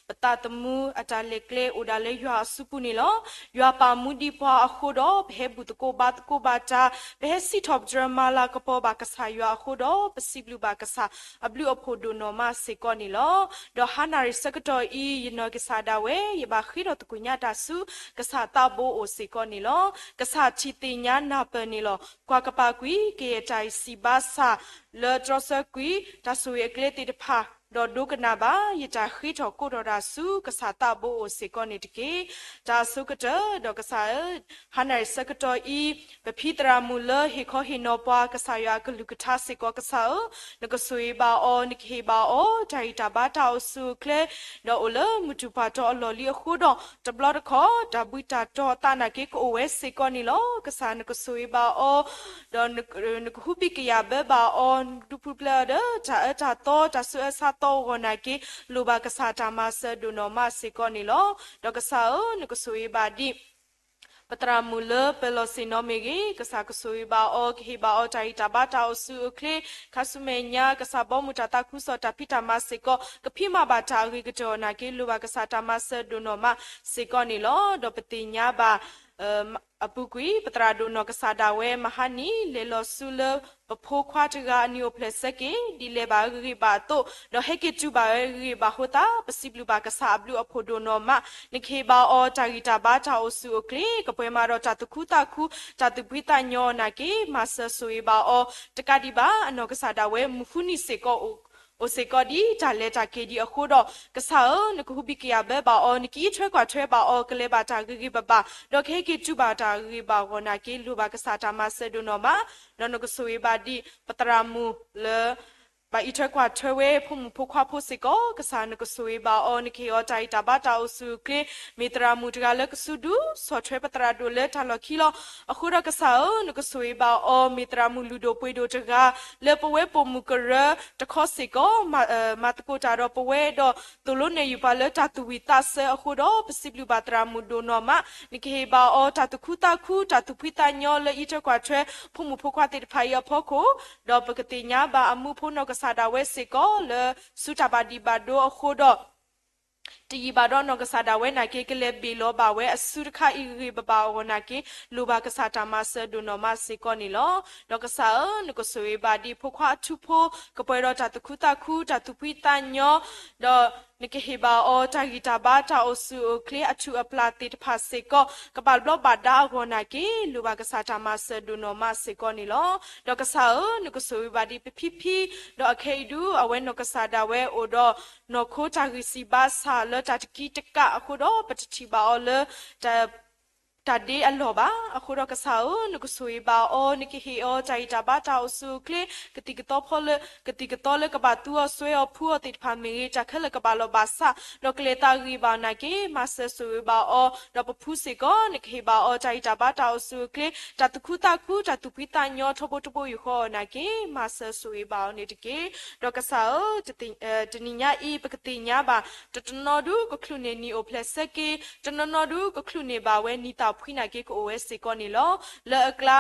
ပသးသမူအတၢ်လဲၤကျဲအိၣ်ဒၣ်လၢယွၤအစုပူၤန့ၣ်လီၤ. ယွၤပာ်မူဒံးပှၤအဃိဒီး ပဟဲဘူၣ်သကိးဘါသကိးဘၣ်တၢ်, ပဟဲစံးထီၣ်ပတြၢၤမၤလၤကပီၤဘၣ်ကစၢ်ယွၤအဃိဒီး ပစံးဘျုးဘၣ်ကစၢ်အဘျုးအဖှိၣ်ဒိၣ်နီၢ်မးစ့ၢ်ကီးန့ၣ်လီၤ. ဒီးဟါနၣ်ရံၣ်ဆၢကတီၢ်အံၤ ယနီၢ်ကစၢ်ဒၣ်ဝဲ ယဘၣ်ဃ့ထီၣ်သကိးညါတၢ်ဆူ ကစၢ်သးဘိအိၣ်စ့ၢ်ကီးန့ၣ်လီၤ. ကစၢ်ထံၣ်သ့ၣ်ညါနၢ်ပၢၢ်န့ၣ်လီၤ. ကွၢ်ကပၤကွံာ် ကယဲၢ်တၢ်အံၤစံးဘၣ်ဆၣ် လၢတြီဆၢကွံာ် တၢ်ဆိၣ်ဂ့ၤအကျဲသ့ၣ်တဖၣ် ဒီးဒိကနၣ်ဘၣ် ယတၢ်ဃ့ထီၣ်ကိးထီၣ်တၢ်ဆူ ကစၢ်သးဘိအိၣ်စ့ၢ်ကီးန့ၣ်တက့ၢ်. တၢ်အဆိကတၢၢ် ဒီးကစၢ်ဧၢ, ဟါနၣ်ရံၣ်ဆၢကတီၢ်အံၤ ပဖံသရၣ်မုၣ်လၢဟ့ၣ်ခီဟ့ၣ်နီၤပှၤ ကစၢ်ယွၤအကလုၢ်ကထါစ့ၢ်ကီး ကစၢ်ဧၢ, နကဆိၣ်ဂ့ၤဘၣ်အီၤ, နကဟ့ၣ်ဘၣ်အီၤ တၢ်ဂံၢ်တၢ်ဘါတၢ်အိၣ်ဆူၣ်အိၣ်ချ့ ဒီးအိၣ်လၢမုၢ်တူာ်ပှၢ်တီၤအလီၢ်လံၤအဃိဒီး တဘျီတခီၣ် တၢ်ဘှံးတၢ်တီၤအသးနာ်က့ ကအိၣ်ဝဲစ့ၢ်ကီးန့ၣ်လီၤ. ကစၢ်နကဆိၣ်ဂ့ၤဘၣ်အီၤ ဒီးနကဟူးဘံၣ်ကယာ်ဘၢဘၣ်အီၤ, ဒုးပူၤဖျဲးအီၤဒီး တၢ်အၢတၢ်သီ တၢ်ဆူးအၢဆါသီအဂီၢ်နာ်က့ လိၣ်ဘၣ်ကစၢ်တၢ်မၤစၢၤဒိၣ်နီၢ်မးစ့ၢ်ကီးန့ၣ်လီၤ. ဒီးကစၢ်ဧၢ, နကဆိၣ်ဂ့ၤဘၣ်ဒံး ပသရၣ်မုၣ်လၢပၢၤလီၢ်ဆ့ၣ်နီၤမ့ၢ်ဂ့ၤ, ကစၢ်ကဆိၣ်ဂ့ၤဘၣ်အီၤ, ကဟ့ၣ်ဘၣ်အီၤ တၢ်ဂံၢ်တၢ်ဘါတၢ်အိၣ်ဆူၣ်အိၣ်ချ့, ခါဆူမဲာ်ညါ ကစၢ်ဘီမုၢ်တၢ်သးခုကစီၣ်တၢ်ဖံးတၢ်မၤစ့ၢ်ကီး ကဖံးမၤဘၣ်တၢ်အဂ့ၤကတၢၢ်အီၤနာ်က့ လိၣ်ဘၣ်ကစၢ်တၢ်မၤစၢၤဒိၣ်နီၢ်မးစ့ၢ်ကီးန့ၣ်လီၤ. ဒီးပသ့ၣ်ညါဘၣ် အပူၤကွံာ် ပသရၣ်ဒိၣ်နီၢ်ကစၢ်ဒၣ်ဝဲ မဟါနံၤ လဲၤလီၤဆူလၢ ပဖိခွါတဂၤအနံၤအိၣ်ဖျဲၣ်ဆၢက့ၤ ဒ်လဲၤဘၣ်ဂ့ၤဂ့ၤဘၣ်အသိး, ဒီးဟဲက့ၤတုၤဘၣ်ဝဲဂ့ၤဂ့ၤဘၣ်အဃိသတး ပစံးဘျုးဘၣ်ကစၢ်အဘျုးအဖှိၣ်ဒိၣ်နီၢ်မး, နကဟ့ၣ်ဘၣ်အီၤ တၢ်ဂံၢ်တၢ်ဘါတၢ်အိၣ်ဆူၣ်အိၣ်ချ့, ကပှဲၤမးဒီးတၢ်သူၣ်ခုသးခု တၢ်သူၣ်ဖှံသးညီနာ်က့ မၤစၢၤဆိၣ်ဂ့ၤဘၣ်အီၤ, တကးဒံးဘၣ် အနီၢ်ကစၢ်ဒၣ်ဝဲ မုၢ်ဃုနံၤစ့ၢ်ကီး အိၣ်စ့ၢ်ကီးဒ်တၢ်လဲၤတၢ်က့ၤဒံးအဃိဒီး ကစၢ်ဧၢ, နကဟူးဘံၣ်ကယာ်ဘၢဘၣ်အီၤ, နကအံးထွဲကွၢ်ထွဲဘၣ်အီၤ, ကလဲၤဘၣ်တၢ်ဂ့ၤဂ့ၤဘၣ်ဘၣ်, ဒီးကဟဲက့ၤတုၤဘၣ်တၢ်ဂ့ၤဂ့ၤဘၣ်အဂီၢ်နာ်က့ လိၣ်ဘၣ်ကစၢ်တၢ်မၤစၢၤဒိၣ်နီၢ်မး, ဒီးနကဆိၣ်ဂ့ၤဘၣ်ဒံး ပသရၣ်မုၣ်လၢ ဘၣ်အံးထွဲကွၢ်ထွဲဝဲ ဖိမုၣ်ဖိခွါဖိစ့ၢ်ကီး, ကစၢ်နကဆိၣ်ဂ့ၤဘၣ်အီၤ, နကဟ့ၣ်အီၤတၢ်ဂံၢ်တၢ်ဘါတၢ်အိၣ်ဆူၣ်အိၣ်ချ့, မ့ၢ်သရၣ်မုၣ်တဂၤလၢကစူၢ်ဒူ ဆီၣ်ထွဲပသရၣ်ဒိၣ်လၢတၢ်လီၢ်ခံလီၤ. အဃိဒီးကစၢ်ဧၢ, နကဆိၣ်ဂ့ၤဘၣ်အီၤ, မ့ၢ်သရၣ်မုၣ်လုၢ်ဒိၣ်ပှ့ၤဒိၣ်တဂၤ လၢပဝဲပိာ်မုၣ်ကရၢတခီစ့ၢ်ကီး မၤသကိးတၢ်ဒီးပဝဲဒီး သိၣ်လိနဲၣ်ယုၢ်ပှၤလၢတၢ်သူၣ်ဝံၣ်သးစဲအဃိဒီး ပစံးဘျုးဘၣ်သရၣ်မုၣ်ဒိၣ်နီၢ်မး, နကဟ့ၣ်ဘၣ်အီၤ တၢ်သူၣ်ခုသးခု တၢ်သူၣ်ဖှံသးညီလၢအံးထွဲကွၢ်ထွဲ ဖိမုၣ်ဖိခွါသ့ၣ်တဖၣ်အံၤအဖီခိၣ်, ဒီးပကသ့ၣ်ညါဘၣ်အမူဖိနီၢ်ကစၢ်ဒၣ်ဝဲစ့ၢ်ကီး လၢဆူတၢ်ဘၣ်ဒံးဘၣ်ဒိအဃိဒီး တယံာ်ဘၣ်ဒီးနီၢ်ကစၢ်ဒၣ်ဝဲနာ်က့ ကလဲၤဘ့ၣ်လီၤဘၣ်ဝဲအစုတခါအံၤဂ့ၤဂ့ၤဘၣ်ဘၣ်အဂီၢ်နာ်က့ လိၣ်ဘၣ်ကစၢ်တၢ်မၤစၢၤဒိၣ်နီၢ်မးစ့ၢ်ကီးန့ၣ်လီၤ. ဒီးကစၢ်ဧၢ, နကဆိၣ်ဂ့ၤဘၣ်ဒံးဖိခွါအထူဖိ ကပှဲၤဒီးတၢ်သူၣ်ခုသးခု တၢ်သူၣ်ဖှံသးညီ ဒီးနကဟ့ၣ်ဘၣ်အီၤ တၢ်ဂံၢ်တၢ်ဘါတၢ်အိၣ်ဆူၣ်အိၣ်ချ့အထူၣ်အပျၢ်သ့ၣ်တဖၣ်စ့ၢ်ကီး ကဘၣ်ဘျီးဘၣ်ဒါအဂီၢ်နာ်က့ လိၣ်ဘၣ်ကစၢ်တၢ်မၤစၢၤဒိၣ်နီၢ်မးစ့ၢ်ကီးန့ၣ်လီၤ. ဒီးကစၢ်ဧၢ, နကဆိၣ်ဂ့ၤဘၣ်ဒံးပဖံဖံ, ဒီးအခဲအံၤဒုး အဝဲနီၢ်ကစၢ်ဒၣ်ဝဲအိၣ်ဒီး နီၢ်ခိတၢ်ဂံၢ်စၢ်ဘါစၢ်လၢတၢ်တကံတကးအဃိဒီး ပတထံၣ်ဘၣ်အီၤလၢ တၢ်ဒ့အလီၢ်ဘၣ်. အဃိဒီးကစၢ်ဧၢ, နကဆိၣ်ဂ့ၤဘၣ်အီၤ, နကဟ့ၣ်အီၤ တၢ်ဂံၢ်တၢ်ဘါတၢ်အိၣ်ဆူၣ်အိၣ်ချ့, ကသံၣ်ကသီဖိလၢ ကသံၣ်ကသီလၢကဘၣ်သူအီၤစွဲအီၤဖှူအီၤသ့ၣ်တဖၣ်မ့ၢ်ဂ့ၤ, တၢ်ခဲလၢာ်ကဘၣ်လီၤဘၣ်စး ဒီးကလဲၤသးဂ့ၤဘၣ်အီၤနာ်က့ မၤစၢၤဆိၣ်ဂ့ၤဘၣ်အီၤ, ဒီးပဖုစ့ၢ်ကီး နကဟ့ၣ်ဘၣ်အီၤ တၢ်ဂံၢ်တၢ်ဘါတၢ်အိၣ်ဆူၣ်အိၣ်ချ့, တၢ်သူၣ်ခုသးခု တၢ်သူၣ်ဖှံသးညီထီဘိတဘိယူၢ်ဃီအီၤနာ်က့ မၤစၢၤဆိၣ်ဂ့ၤဘၣ်အီၤန့ၣ်တက့ၢ်. ဒီးကစၢ်ဧၢ, တနံၤညါအံၤ ပကသ့ၣ်ညါဘၣ် တနီၤနီၤဒုးကချုးန့ၢ်နံၣ်အိၣ်ဖျဲၣ်ဆၢက့ၤ, တနီၤနီၤဒုးကချုးန့ၢ်ဘၣ်ဝဲနံၣ်သၣ်ဖှံနာ်က့ ကအိၣ်ဝဲစ့ၢ်ကီးန့ၣ်လီၤ. လၢအကျါ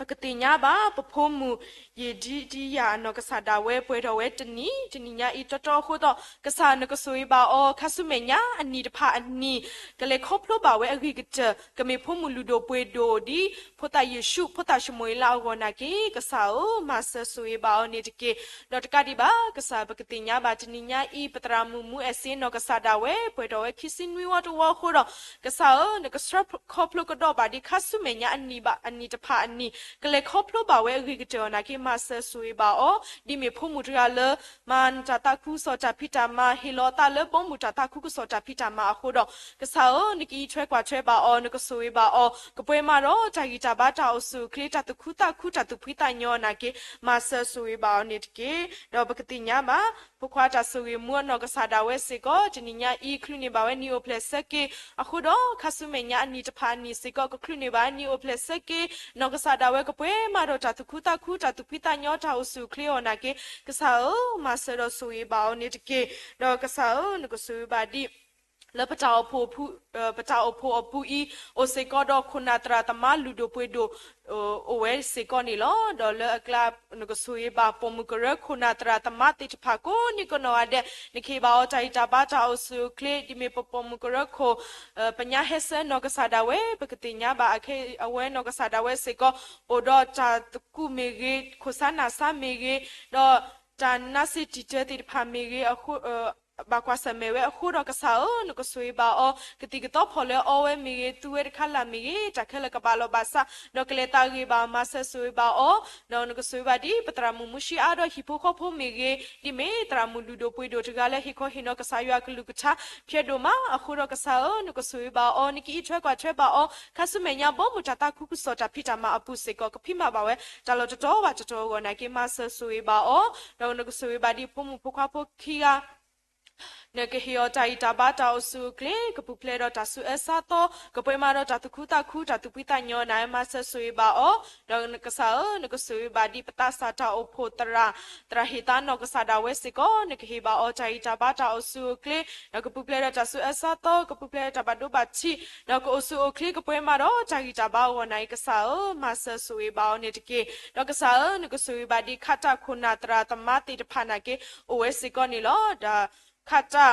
ပကသ့ၣ်ညါဘၣ် ပဖိမုၣ် ယ့ၣ်ဒံဒံယၤအနီၢ်ကစၢ်ဒၣ်ဝဲ ပှဲၤထီၣ်ဝဲတနံၣ်, တနံၤညါအံၤတီတီအဃိဒီး ကစၢ်နကဆိၣ်ဂ့ၤဘၣ်အီၤ, ခါဆူမဲာ်ညါအနံၣ်တဖၣ်အနံၣ် ကလဲၤခီဖျိဘၣ်ဝဲအဂ့ၤကတၢၢ် ကမ့ၢ်ဖိမုၣ်လုၢ်ဒိၣ်ပှ့ၤဒိၣ်ဒ် ဖိသၣ်ယ့ၣ်ၡူး ဖိသၣ်ၡမူၤအ့လးအဂီၢ်နာ်က့ ကစၢ်ဧၢ, မၤစၢၤဆိၣ်ဂ့ၤဘၣ်အီၤန့ၣ်တက့ၢ်. ဒီးတကးဒံးဘၣ် ကစၢ်ပကသ့ၣ်ညါဘၣ် တနံၤညါအံၤ ပသရၣ်မုၣ်မူအဲၣ်စ့နီၢ်ကစၢ်ဒၣ်ဝဲ ပှဲၤထီၣ်ဝဲခံဆံနွံဝီတဝီအဃိဒီး ကစၢ်ဧၢ, နကဆှၢခီဖျိကဒီးဘၣ်ဒံး ခါဆူမဲာ်ညါအနံၣ်ဘၣ်အနံၣ်တဖၣ်အနံၣ် ကလဲၤခီဖျိဘၣ်ဝဲအဂ့ၤကတၢၢ်အီၤနာ်က့ မၤစၢၤဆိၣ်ဂ့ၤဘၣ်အီၤ, ဒ်မ့ၢ်ဖိမုၣ်တဂၤလၢ မၤနတၢ်သးခုကစီၣ်တၢ်ဖံးတၢ်မၤ ဟ့ၣ်လီၤအသးလၢဘီမုၢ်တၢ်သးခုကစီၣ်တၢ်ဖံးတၢ်မၤအဃိဒီး ကစၢ်ဧၢ, နကအံးထွဲကွၢ်ထွဲဘၣ်အီၤ, နကဆိၣ်ဂ့ၤဘၣ်အီၤ, ကပှဲၤမးဒီးတၢ်ဂံၢ်တၢ်ဘါတၢ်အိၣ်ဆူၣ်အိၣ်ချ့ တၢ်သူၣ်ခုသးခု တၢ်သူၣ်ဖှံသးညီအီၤနာ်က့ မၤစၢၤဆိၣ်ဂ့ၤဘၣ်အီၤန့ၣ်တက့ၢ်. ဒီးပကသ့ၣ်ညါဘၣ် ဖိခွါတၢ်ဆိၣ်ဂ့ၤမူအနီၢ်ကစၢ်ဒၣ်ဝဲစ့ၢ်ကီး တနံၤညါအံၤ ချုးန့ၢ်ဘၣ်ဝဲနံၣ်အိၣ်ဖျဲၣ်ဆၢက့ၤအဃိဒီး ခါဆူမဲာ်ညါအနံၣ်တဖၣ်အနံၣ်စ့ၢ်ကီး ကချုးန့ၢ်ဘၣ်နံၣ်အိၣ်ဖျဲၣ်ဆၢက့ၤ နီၢ်ကစၢ်ဒၣ်ဝဲကပှဲၤမးဒီးတၢ်သူၣ်ခုသးခု တၢ်သူၣ်ဖှံသးညီ တၢ်အိၣ်ဆူၣ်အိၣ်ချ့အီၤနာ်က့ ကစၢ်ဧၢ, မၤစၢၤဒီးဆိၣ်ဂ့ၤဘၣ်အီၤန့ၣ်တက့ၢ်. ဒီးကစၢ်ဧၢ, နကဆိၣ်ဂ့ၤဘၣ်ဒ် လၢပတၢ်အိၣ်ဖှိၣ် ပတၢ်အိၣ်ဖှိၣ်အပူၤအံၤ အိၣ်စ့ၢ်ကီးဒီးခိၣ်နၢ်သရၣ်သမါလုၢ်ဒိၣ်ပှ့ၤဒိၣ် အိၣ်ဝဲစ့ၢ်ကီးန့ၣ်လီၤ. ဒီးလၢအကျါ နကဆိၣ်ဂ့ၤဘၣ်ပိာ်မုၣ်ကရၢခိၣ်နၢ်သရၣ်သမါသ့ၣ်တဖၣ်ကိးနံၣ်ကိးနီၢ်ဂၤဒဲး နကဟ့ၣ်ဘၣ်အီၤတၢ်ဂံၢ်တၢ်ဘါတၢ်အိၣ်ဆူၣ်အိၣ်ချ့ ဒ်မ့ၢ်ပပိာ်မုၣ်ကရၢခိၣ် ပညါဟဲဆၢနီၢ်ကစၢ်ဒၣ်ဝဲ ပကသ့ၣ်ညါဘၣ်အခဲအံၤ အဝဲနီၢ်ကစၢ်ဒၣ်ဝဲစ့ၢ်ကီး အိၣ်ဒီးတၢ်သကူးမ့ၢ်ဂ့ၤ ခိၣ်ဆါနၢ်ဆါမ့ၢ်ဂ့ၤ ဒီးတၢ်နါစ့တံာ်တၢသ့ၣ်တဖၣ်မ့ၢ်ဂ့ၤ ဘၣ်ကွၢ်ဆၢၣ်မဲာ်ဝဲအဃိဒီး ကစၢ်ဧၢ, နကဆိၣ်ဂ့ၤဘၣ်အီၤ ကသံၣ်ကသီဖီၣ်လၢအီဝဲမ့ၢ်ဂ့ၤ သူဝဲတခါလၢ်မ့ၢ်ဂ့ၤ တၢ်ခဲလၢာ်ကဘၣ်လီၤဘၣ်စး ဒီးကလဲၤသးဂ့ၤဘၣ် မၤစၢၤဆိၣ်ဂ့ၤဘၣ်အီၤ ဒီးနကဆိၣ်ဂ့ၤဘၣ်ဒ်ပသရၣ်မုၣ်မူၡံအါဒီးဟံၣ်ဖိဃီဖိမ့ၢ်ဂ့ၤ ဒ်မ့ၢ်သရၣ်မုၣ်လုၢ်ဒိၣ်ပှ့ၤဒိၣ်တဂၤလၢဟ့ၣ်ခီဟ့ၣ်နီၤကစၢ်ယွၤအကလုၢ်ကထါ ဖျဲးဒိၣ်မးအဃိဒီး ကစၢ်ဧၢ, နကဆိၣ်ဂ့ၤဘၣ်အီၤ နကအံးထွဲကွၢ်ထွဲဘၣ်အီၤ ခါဆူမဲာ်ညါဘီမုၢ်တၢ်သးခုကစီၣ်တၢ်ဖံးတၢ်မၤအပူၤစ့ၢ်ကီး ကဖံးမၤဘၣ်ဝဲ တၢ်လီၢ်တတီၤဘၣ်တတီၤအဂီၢ်နာ်က့ မၤစၢၤဆိၣ်ဂ့ၤဘၣ်အီၤ ဒီးနကဆိၣ်ဂ့ၤဘၣ်ဒ်ဖိမုၣ်ဖိခွါဖိခံဂၤ နကဟ့ၣ်အီၤတၢ်ဂံၢ်တၢ်ဘါတၢ်အိၣ်ဆူၣ်အိၣ်ချ့ ကပူၤဖျဲးဒီးတၢ်ဆူးအၢဆါသီ ကပှဲၤမးဒီးတၢ်သူၣ်ခုသးခု တၢ်သူၣ်ဖှံသးညီနာ်က့ မၤစၢၤဆိၣ်ဂ့ၤဘၣ်အီၤ ဒီးကစၢ်ဧၢ, နကဆိၣ်ဂ့ၤဘၣ်ဒ်ပသးစၢ်တၢ်အိၣ်ဖှိၣ်သရၣ် သရၣ်ဟ့ၣ်သါနီၢ်ကစၢ်ဒၣ်ဝဲစ့ၢ်ကီး နကဟ့ၣ်ဘၣ်အီၤတၢ်ဂံၢ်တၢ်ဘါတၢ်အိၣ်ဆူၣ်အိၣ်ချ့ ဒီးကပူၤဖျဲးဒီးတၢ်ဆူးအၢဆါသီ ကပူၤဖျဲးဒီးတၢ်ဘၣ်ဒိဘၣ်ထံး ဒီးကအိၣ်ဆူၣ်အိၣ်ချ့ ကပှဲၤမးဒီးတၢ်ဂံၢ်တၢ်ဘါအဂီၢ်နာ်က့ ကစၢ်ဧၢ, မၤစၢၤဆိၣ်ဂ့ၤဘၣ်အီၤန့ၣ်တက့ၢ်. ဒီးကစၢ်ဧၢ, နကဆိၣ်ဂ့ၤဘၣ်ဒ်ခးတၢ်ခိၣ်နၢ်သရၣ်သမါသ့ၣ်တဖၣ်နာ်က့ အိၣ်ဝဲစ့ၢ်ကီးန့ၣ်လီၤ. ဒီးခးတၢ်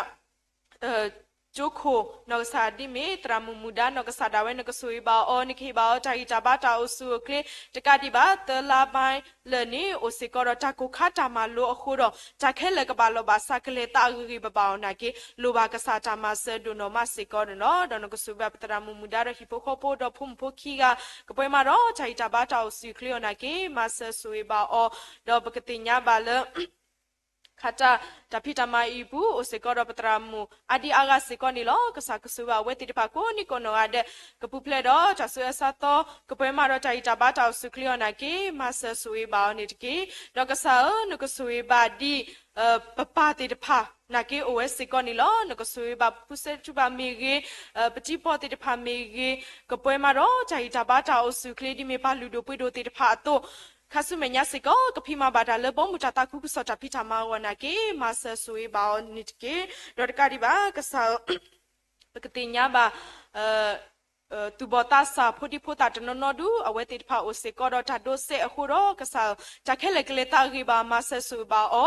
ကၠိခိၣ် နီၢ်ကစၢ်ဒ်မ့ၢ် သရၣ်မုၣ်မူဒါ နီၢ်ကစၢ်ဒၣ်ဝဲ နကဆိၣ်ဂ့ၤဘၣ်အီၤ နကဟ့ၣ်ဘၣ်အီၤတၢ်ဂံၢ်တၢ်ဘါတၢ်အိၣ်ဆူၣ်အိၣ်ချ့ တကးဒံးဘၣ် သၢလါဘၣ်လၢာ်န့ၣ် အိၣ်စ့ၢ်ကီးဒီးတၢ်ကိၢ်ခါတၢ်မၤလိအဃိဒီး တၢ်ခဲလၢာ်ကဘၣ်လီၤဘၣ်စး ကလဲၤသးအဂ့ၤဂ့ၤဘၣ်ဘၣ်အီၤနာ်က့ လိၣ်ဘၣ်ကစၢ်တၢ်မၤစၢၤဒိၣ်နီၢ်မးစ့ၢ်ကီးန့ၣ်လီၤ. ဒီးနကဆိၣ်ဂ့ၤဘၣ်ပသရၣ်မုၣ်မူဒါဒီးဟံၣ်ဖိဃီဖိဒီးဖိမုၣ်ဖိခံဂၤ ကပှဲၤမးဒီးတၢ်ဂံၢ်တၢ်ဘါတၢ်အိၣ်ဆူၣ်အိၣ်ချ့အီၤနာ်က့ မၤစၢၤဆိၣ်ဂ့ၤဘၣ်အီၤ ဒီးပကသ့ၣ်ညါဘၣ်လၢ ခးတၢ် တၢ်ဖံးတၢ်မၤအံၤအပူၤ အိၣ်စ့ၢ်ကီးဒီးပသရၣ်မုၣ်အါဒံအါဂၤစ့ၢ်ကီးန့ၣ်လီၤ. ကစၢ်ကဆိၣ်ဂ့ၤဘၣ်အဝဲသ့ၣ်တဖၣ်ကိးနံၣ်ကိးနီၢ်ဂၤဒဲး ကပူၤဖျဲးဒီးတၢ်ဆူးအၢဆါသီ ကပှဲၤမးဒီးတၢ်ဂံၢ်တၢ်ဘါတၢ်အိၣ်ဆူၣ်အိၣ်ချ့အီၤနာ်က့ မၤစၢၤဆိၣ်ဂ့ၤဘၣ်အီၤန့ၣ်တက့ၢ်. ဒီးကစၢ်ဧၢ, နကဆိၣ်ဂ့ၤဘၣ်ဒ် ပပၢ်သ့ၣ်တဖၣ်နာ်က့ အိၣ်ဝဲစ့ၢ်ကီးန့ၣ်လီၤ. နကဆိၣ်ဂ့ၤဘၣ်ပဖုစဲးထူဘၣ်မ့ၢ်ဂ့ၤ, ပတံၤပီၢ်သ့ၣ်တဖၣ်မ့ၢ်ဂ့ၤ, ကပှဲၤမးဒီးတၢ်ဂံၢ်တၢ်ဘါတၢ်အိၣ်ဆူၣ်အိၣ်ချ့ ဒ်မ့ၢ်ပၢ်လုၢ်ဒိၣ်ပှ့ၤဒိၣ်သ့ၣ်တဖၣ်အသိး ခါဆူမဲာ်ညါစ့ၢ်ကီး ကဖံးမၤဘၣ်တၢ်လၢဘီမုၢ်တၢ်သးခုကစီၣ်တၢ်ဖံးတၢ်မၤအဂီၢ်နာ်က့ မၤစၢၤဆိၣ်ဂ့ၤဘၣ်အီၤန့ၣ်တက့ၢ်. ဒီးတကးဒံးဘၣ် ကစၢ်ဧၢ, ပကသ့ၣ်ညါဘၣ် သူၣ်ဘီၣ်သးစၢ်ဖိဒံဖိသၣ်တနီၤနီၤဒု အဝဲသ့ၣ်တဖၣ်အိၣ်စ့ၢ်ကီးဒီးတၢ်ဒိးစဲးအဃိဒီး ကစၢ်ဧၢ, တၢ်ခဲလၢာ်ကလဲၤသးဂ့ၤဘၣ် မၤစၢၤဆိၣ်ဂ့ၤဘၣ်အ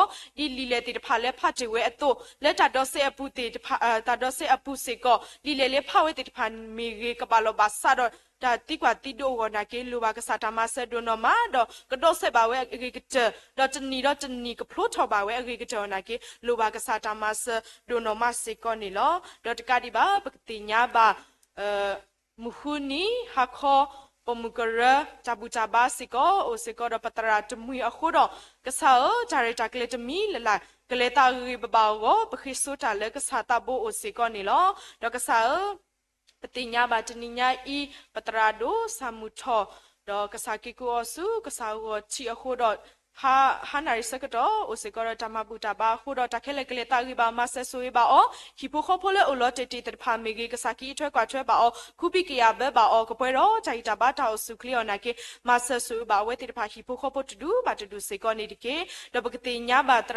ီၤ, ဒ်လံာ်လဲၢ်သ့ၣ်တဖၣ်လၢဖးတ့ၢ်ဝဲအသိး လၢတၢ်ဒိးစဲးအပူၤသ့ၣ်တဖၣ်, တၢ်ဒိးစဲးအပူၤစ့ၢ်ကီး လံာ်လဲၢ်လၢဖးဝဲသ့ၣ်တဖၣ်မ့ၢ်ဂ့ၤ ကဘၣ်လီၤဘၣ်စးဒီး တၢ်သံကွၢ်သံဒိးအဂီၢ်နာ်က့ လိၣ်ဘၣ်ကစၢ်တၢ်မၤစၢၤဒိၣ်နီၢ်မး ဒီးကဒိးစဲးဘၣ်ဝဲအဂ့ၤကတၢၢ် ဒီးတနံၤဒီးတနံၤကဖျိထီၣ်ဘၣ်ဝဲအဂ့ၤကတၢၢ်အီၤနာ်က့ လိၣ်ဘၣ်ကစၢ်တၢ်မၤစၢၤဒိၣ်နီၢ်မးစ့ၢ်ကီးန့ၣ်လီၤ. ဒီးတကးဒံးဘၣ် ပကသ့ၣ်ညါဘၣ် မုၢ်ဃုနံၤဟါခီ ပိာ်မုၣ်ကရၢ တၢ်ဘူၣ်တၢ်ဘါစ့ၢ်ကီး အိၣ်စ့ၢ်ကီးဒီးပသရၣ်တမှံၤအဃိဒီး ကစၢ်ဧၢ, တၢ်ရဲၣ်တၢ်ကျဲၤတမံၤလၢ်လၢ် ကလဲၤသးဂ့ၤဂ့ၤဘၣ်ဘၣ်အဂီၢ် ပဃ့စိတၢ်လၢကစၢ်သးဘိအိၣ်စ့ၢ်ကီးန့ၣ်လီၤ. ဒီးကစၢ်ဧၢ, ပသ့ၣ်ညါဘၣ်တနံၤညါအံၤ ပသရၣ်ဒိၣ်စၢ်မုၢ်ထီၣ် ဒီးကစၢ်က့ၤကိးအီၤဆူ ကစၢ်ဂီၤထံးအဃိဒီး ဟါနၣ်ရံၣ်ဆၢကတီၢ် အိၣ်စ့ၢ်ကီးဒီးတၢ်မၤဘူၣ်တၢ်ဘါအဃိဒီး တၢ်ခဲလၢာ်ကလဲၤသးဂ့ၤဘၣ် မၤစၢၤဆိၣ်ဂ့ၤဘၣ်အီၤ, ဟံၣ်ဖိဃီဖိလၢအိၣ်လီၤတဲာ်တ့ၢ်သ့ၣ်တဖၣ်မ့ၢ်ဂ့ၤ ကစၢ်ကအံးထွဲကွၢ်ထွဲဘၣ်အီၤ ခူပံကယၢ်ဘၢဘၣ်အီၤ ကပှဲၤဒီးတၢ်ဂံၢ်တၢ်ဘါတၢ်အိၣ်ဆူၣ်အိၣ်ချ့အီၤနာ်က့ မၤစၢၤဆိၣ်ဂ့ၤဘၣ်အဝဲသ့ၣ်တဖၣ်ဟံၣ်ဖိဃီဖိတဒူၣ်ဘၣ်တဒူၣ်စ့ၢ်ကီးန့ၣ်တက့ၢ်. ဒီးပကသ့ၣ်ညါဘၣ်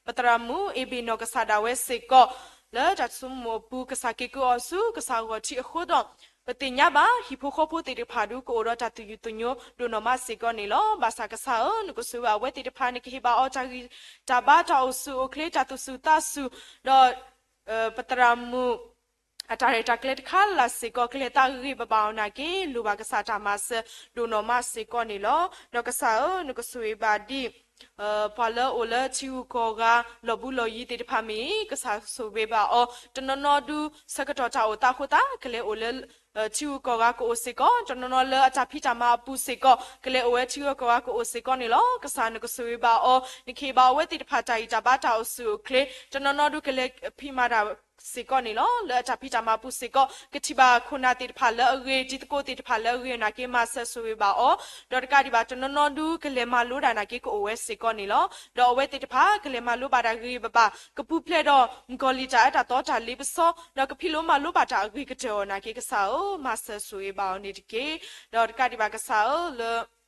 ပသရၣ်မုၣ်အ့ဘ့ၣ်နီၢ်ကစၢ်ဒၣ်ဝဲစ့ၢ်ကီး လၢတၢ်ဆိကမိၣ်အပူၤ ကစၢ်က့ၤကိးအီၤဆူ ကစၢ်ဂီၤထံးအဃိဒီး ပသ့ၣ်ညါဘၣ် ဟံၣ်ဖိဃီဖိသ့ၣ်တဖၣ်ဒု ကအိၣ်ဒီးတၢ်သူၣ်ယုၢ်သညိဒိၣ်နီၢ်မးစ့ၢ်ကီးန့ၣ်လီၤ. ဘၣ်ဆၣ်ကစၢ်ဧၢ, နကဆိၣ်ဂ့ၤဘၣ်အဝဲသ့ၣ်တဖၣ် နကဟ့ၣ်ဘၣ်အီၤတၢ်ဂံၢ်တၢ်ဘါတၢ်အိၣ်ဆူၣ်အိၣ်ချ့ တၢ်သူၣ်ဆူၣ်သးဆူၣ် ဒီး ပသရၣ်မုၣ် အတၢ်ရဲၣ်တၢ်ကျဲၤတခါလၢ်လၢ်စ့ၢ်ကီး ကလဲၤသးဂ့ၤဂ့ၤဘၣ်ဘၣ်အီၤနာ်က့ လိၣ်ဘၣ်ကစၢ်တၢ်မၤစၢၤဒိၣ်နီၢ်မးစ့ၢ်ကီးန့ၣ်လီၤ. ဒီးကစၢ်ဧၢ, နကဆိၣ်ဂ့ၤဘၣ်ဒ် ပှၤလၢအိၣ်လၢထံဂုၤကီၢ်ဂၤ လီၢ်ဘူးလီၢ်ယံၤသ့ၣ်တဖၣ်မ့ၢ်ဂ့ၤ ကစၢ်ဆိၣ်ဂ့ၤဘၣ်အီၤ တနီၤနီၤဒု ဆၢကတီၢ်တၢ်အိၣ်သးအဃိသတး ကလဲၤအိၣ်လၢ ထံဂုၤကီၢ်ဂၤကအိၣ်စ့ၢ်ကီး တနီၤနီၤလၢအတၢ်ဖံးတၢ်မၤအပူၤစ့ၢ်ကီး ကလဲၤအိၣ်ဝဲထံဂုၤကီၢ်ဂၤကအိၣ်စ့ၢ်ကီးန့ၣ်လီၤ. ကစၢ်နကဆိၣ်ဂ့ၤဘၣ်အီၤ နကဟ့ၣ်ဘၣ်အဝဲသ့ၣ်တဖၣ်တၢ်ဂံၢ်တၢ်ဘါတၢ်အိၣ်ဆူၣ်အိၣ်ချ့ တနီၤနီၤဒု ကလဲၤဖံးမၤတၢ် စ့ၢ်ကီးန့ၣ်လီၤ. လၢအတၢ်ဖံးတၢ်မၤပူၤစ့ၢ်ကီး ကထံၣ်ဘၣ်ခိၣ်နၢ်သ့ၣ်တဖၣ်လၢအဂ့ၤ, တံၤသကိးသ့ၣ်တဖၣ်လၢအဂ့ၤအီၤနာ်က့ မၤစၢၤဆိၣ်ဂ့ၤဘၣ်အီၤ, ဒီးတကးဒံးဘၣ် တနီၤနီၤဒုး ကလဲၤမၤလိတၢ်နာ်က့ ကအိၣ်ဝဲစ့ၢ်ကီးန့ၣ်လီၤ. ဒီးအဝဲသ့ၣ်တဖၣ် ကလဲၤမၤလိဘၣ်တၢ်ဂ့ၤဂ့ၤဘၣ်ဘၣ်, ကပူၤဖျဲးဒီးမုၣ်ကီၤလံၢ်တၢ်အၢတၢ်သီတၢ်လ့ပစီ, ဒီးကဖံးလိမၤလိဘၣ်တၢ်အဂ့ၤကတၢၢ်အီၤနာ်က့ ကစၢ်ဧၢ, မၤစၢၤဆိၣ်ဂ့ၤဘၣ်အီၤန့ၣ်တက့ၢ်. ဒီးတကးဒံးဘၣ်ကစၢ်ဧၢ, လၢ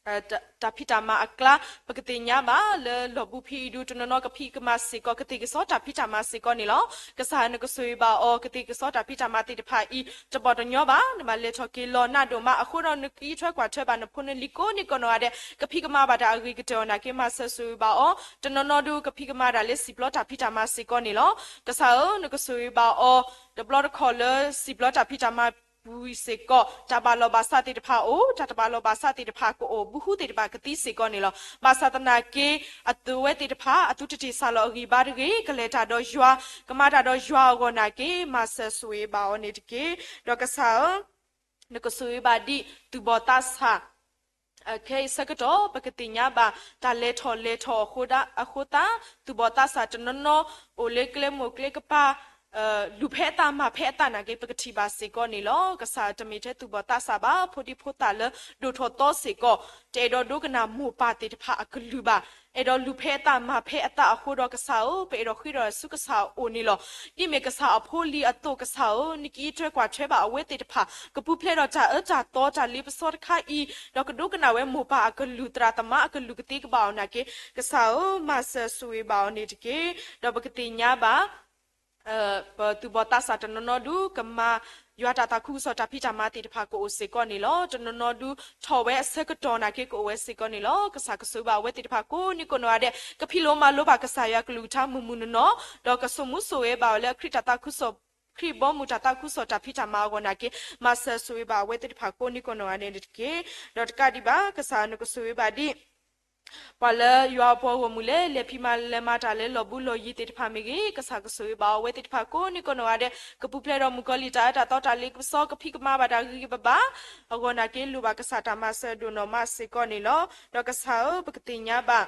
တၢ်ဖံးတၢ်မၤအကျါ ပကသ့ၣ်ညါဘၣ်လၢလီၢ်ဘူးဖံအံၤဒုး တနီၤနီၤကဖံးကမၤစ့ၢ်ကီး ကသ့ၣ်ကစီၣ်တၢ်ဖံးတၢ်မၤစ့ၢ်ကီးန့ၣ်လီၤ. ကစၢ်နကဆိၣ်ဂ့ၤဘၣ်အီၤ ကသ့ၣ်ကစီၣ်တၢ်ဖံးတၢ်မၤသ့ၣ်တဖၣ်အံၤ တဘီၣ်တညီဘၣ်, နဘၣ်လဲၤထီၣ်က့ၤလီၤနးဒိၣ်မးအဃိဒီး နကအံးထွဲကွၢ်ထွဲဘၣ်နဖိနလံၤကိးနံၤကိးနီၢ်ဂၤဒဲး ကဖံးကမၤဘၣ်တၢ်အဂ့ၤကတၢၢ်အီၤနာ်က့ မၤစၢၤဆိၣ်ဂ့ၤဘၣ်အီၤ, တနီၤနီၤဒုး ကဖံးကမၤဒၣ်လၢစံၣ်ပျီတၢ်ဖံးတၢ်မၤစ့ၢ်ကီးန့ၣ်လီၤ. ကစၢ်ဧၢ, နကဆိၣ်ဂ့ၤဘၣ်အီၤ တဘျီတခီၣ်လၢစံၣ်ပျီတၢ်ဖံးတၢ်မၤ ပူၤစ့ၢ်ကီး တၢ်ဘၣ်လီၢ်ဘၣ်စးသ့ၣ်တဖၣ်အိၣ်, တၢ်တဘၣ်လီၢ်ဘၣ်စးသ့ၣ်တဖၣ်ကအိၣ်, ဘုဟုသ့ၣ်တဖၣ်ကသံစ့ၢ်ကီးန့ၣ်လီၤ. ဘၣ်ဆၣ်သနာ်က့ အဝဲသ့ၣ်တဖၣ် အသုတတ့ၢ်စၢ်လီၤအဂံၢ်ဘါတဂ့ၤ, ကလဲၤတၢ်ဒီးယွၤ, ကမၤတၢ်ဒီးယွၤအဂီၢ်နာ်က့ မၤစၢၤဆိၣ်ဂ့ၤဘၣ်အီၤန့ၣ်တက့ၢ်. ဒီးကစၢ်ဧၢ, နကဆိၣ်ဂ့ၤဘၣ်ဒ်သူၣ်ဘီၣ်သးစၢ် ခဲအံၤဆၢကတီၢ် ပကသ့ၣ်ညါဘၣ် တၢ်လဲၤထီၣ်လဲၤထီအဃိသတး, သူၣ်ဘီၣ်သးစၢ်တနီၤနီၤ အိၣ်လၢကျဲမိၢ်ကျဲကပၤ လူၤဖဲအသးမၤဖဲအသးနာ်က့ ပကထံၣ်ဘၣ်စ့ၢ်ကီးန့ၣ်လီၤ. ကစၢ်တမ့ၢ်ထဲသူၣ်ဘီၣ်သးစၢ်ဘၣ်, ဖိဒံဖိသၣ်လၢဒိၣ်ထီၣ်သီစ့ၢ်ကီး တအဲၣ်ဒိးဒိကနၣ်မိၢ်ပၢ်သ့ၣ်တဖၣ်အကလုၢ်ဘၣ်, အဲၣ်ဒိးလူၤဖဲအသးမၤဖဲအသးအဃိဒီး ကစၢ်ဧၢ, ပအဲၣ်ဒိးဃ့ထီၣ်ဆူကစၢ်အအိၣ်န့ၣ်လီၤ. ဒ်မ့ၢ်ကစၢ်အဖိလံၤအသိး ကစၢ်ဧၢ, နကအံးထွဲကွၢ်ထွဲဘၣ်အဝဲသ့ၣ်တဖၣ် ကပူၤဖျဲးဒီးတၢ်အၢတၢ်သီတၢ်လ့ပစီတခါအံၤ, ဒီးကဒိကနၣ်ဝဲမိၢ်ပၢ်အကလုၢ် သရၣ်သမါအကလုၢ်ကသ့ကဘၣ်အီၤနာ်က့, ကစၢ်ဧၢ, မၤစၢၤဆိၣ်ဂ့ၤဘၣ်အီၤန့ၣ်တက့ၢ်. ဒီးပကသ့ၣ်ညါဘၣ် ပသူၣ်ဘီၣ်သးစၢ်တနီၤနီၤဒုး ကမၤယွၤတၢ်သးခုကစီၣ် တၢ်ဖံးတၢ်မၤသ့ၣ်တဖၣ်ကအိၣ်စ့ၢ်ကီးန့ၣ်လီၤ. တနီၤနီၤဒုး ထီၣ်ဝဲအဆၢကတီၢ်နာ်က့ ကအိၣ်ဝဲစ့ၢ်ကီးန့ၣ်လီၤ. ကစၢ်ကဆိၣ်ဂ့ၤဘၣ်အဝဲသ့ၣ်တဖၣ်ကိးနံၤကိးနီၢ်ဂၤဒဲး ကဖံးလိမၤလိဘၣ်ကစၢ်ယွၤကလုၢ်ကထါမုၢ်မုၢ်နီၢ်နီၢ်, ဒီးကဆိၣ်မူဆိၣ်ဂဲၤဘၣ်ဝဲလၢခရံာ်တၢ်သးခုကစီၣ် ခရံာ်ဘီမုၢ်တၢ်သးခုကစီၣ်တၢ်ဖံးတၢ်မၤအဂီၢ်နာ်က့, မၤစၢၤဆိၣ်ဂ့ၤဘၣ်အဝဲသ့ၣ်တဖၣ်ကိးနံၤကိးနီၢ်ဂၤဒဲးန့ၣ်တက့ၢ်. ဒီးတကးဒံးဘၣ် ကစၢ်နကဆိၣ်ဂ့ၤဘၣ်ဒ် ပှၤလၢယွၤအပှၤဂီၢ်မုၢ်လၢ လဲၤဖံးမၤလဲၤမၤတၢ်လၢလီၢ်ဘူးလီၢ်ယံၤသ့ၣ်တဖၣ်မ့ၢ်ဂ့ၤ, ကစၢ်ကဆိၣ်ဂ့ၤဘၣ်အဝဲသ့ၣ်တဖၣ်ကိးနံၤကိးနီၢ်ဂၤဒဲး ကပူၤဖျဲးဒီးမုၣ်ကီၤလံၢ်တၢ်အၢတၢ်သီတၢ်လ့ပစီ ကဖံးကမၤဘၣ်တၢ်ဂ့ၤဂ့ၤဘၣ်ဘၣ်အဂီၢ်နာ်က့ လိၣ်ဘၣ်ကစၢ်တၢ်မၤစၢၤဒိၣ်နီၢ်မးစ့ၢ်ကီးန့ၣ်လီၤ. ဒီးကစၢ်ဧၢ, ပကသ့ၣ်ညါဘၣ်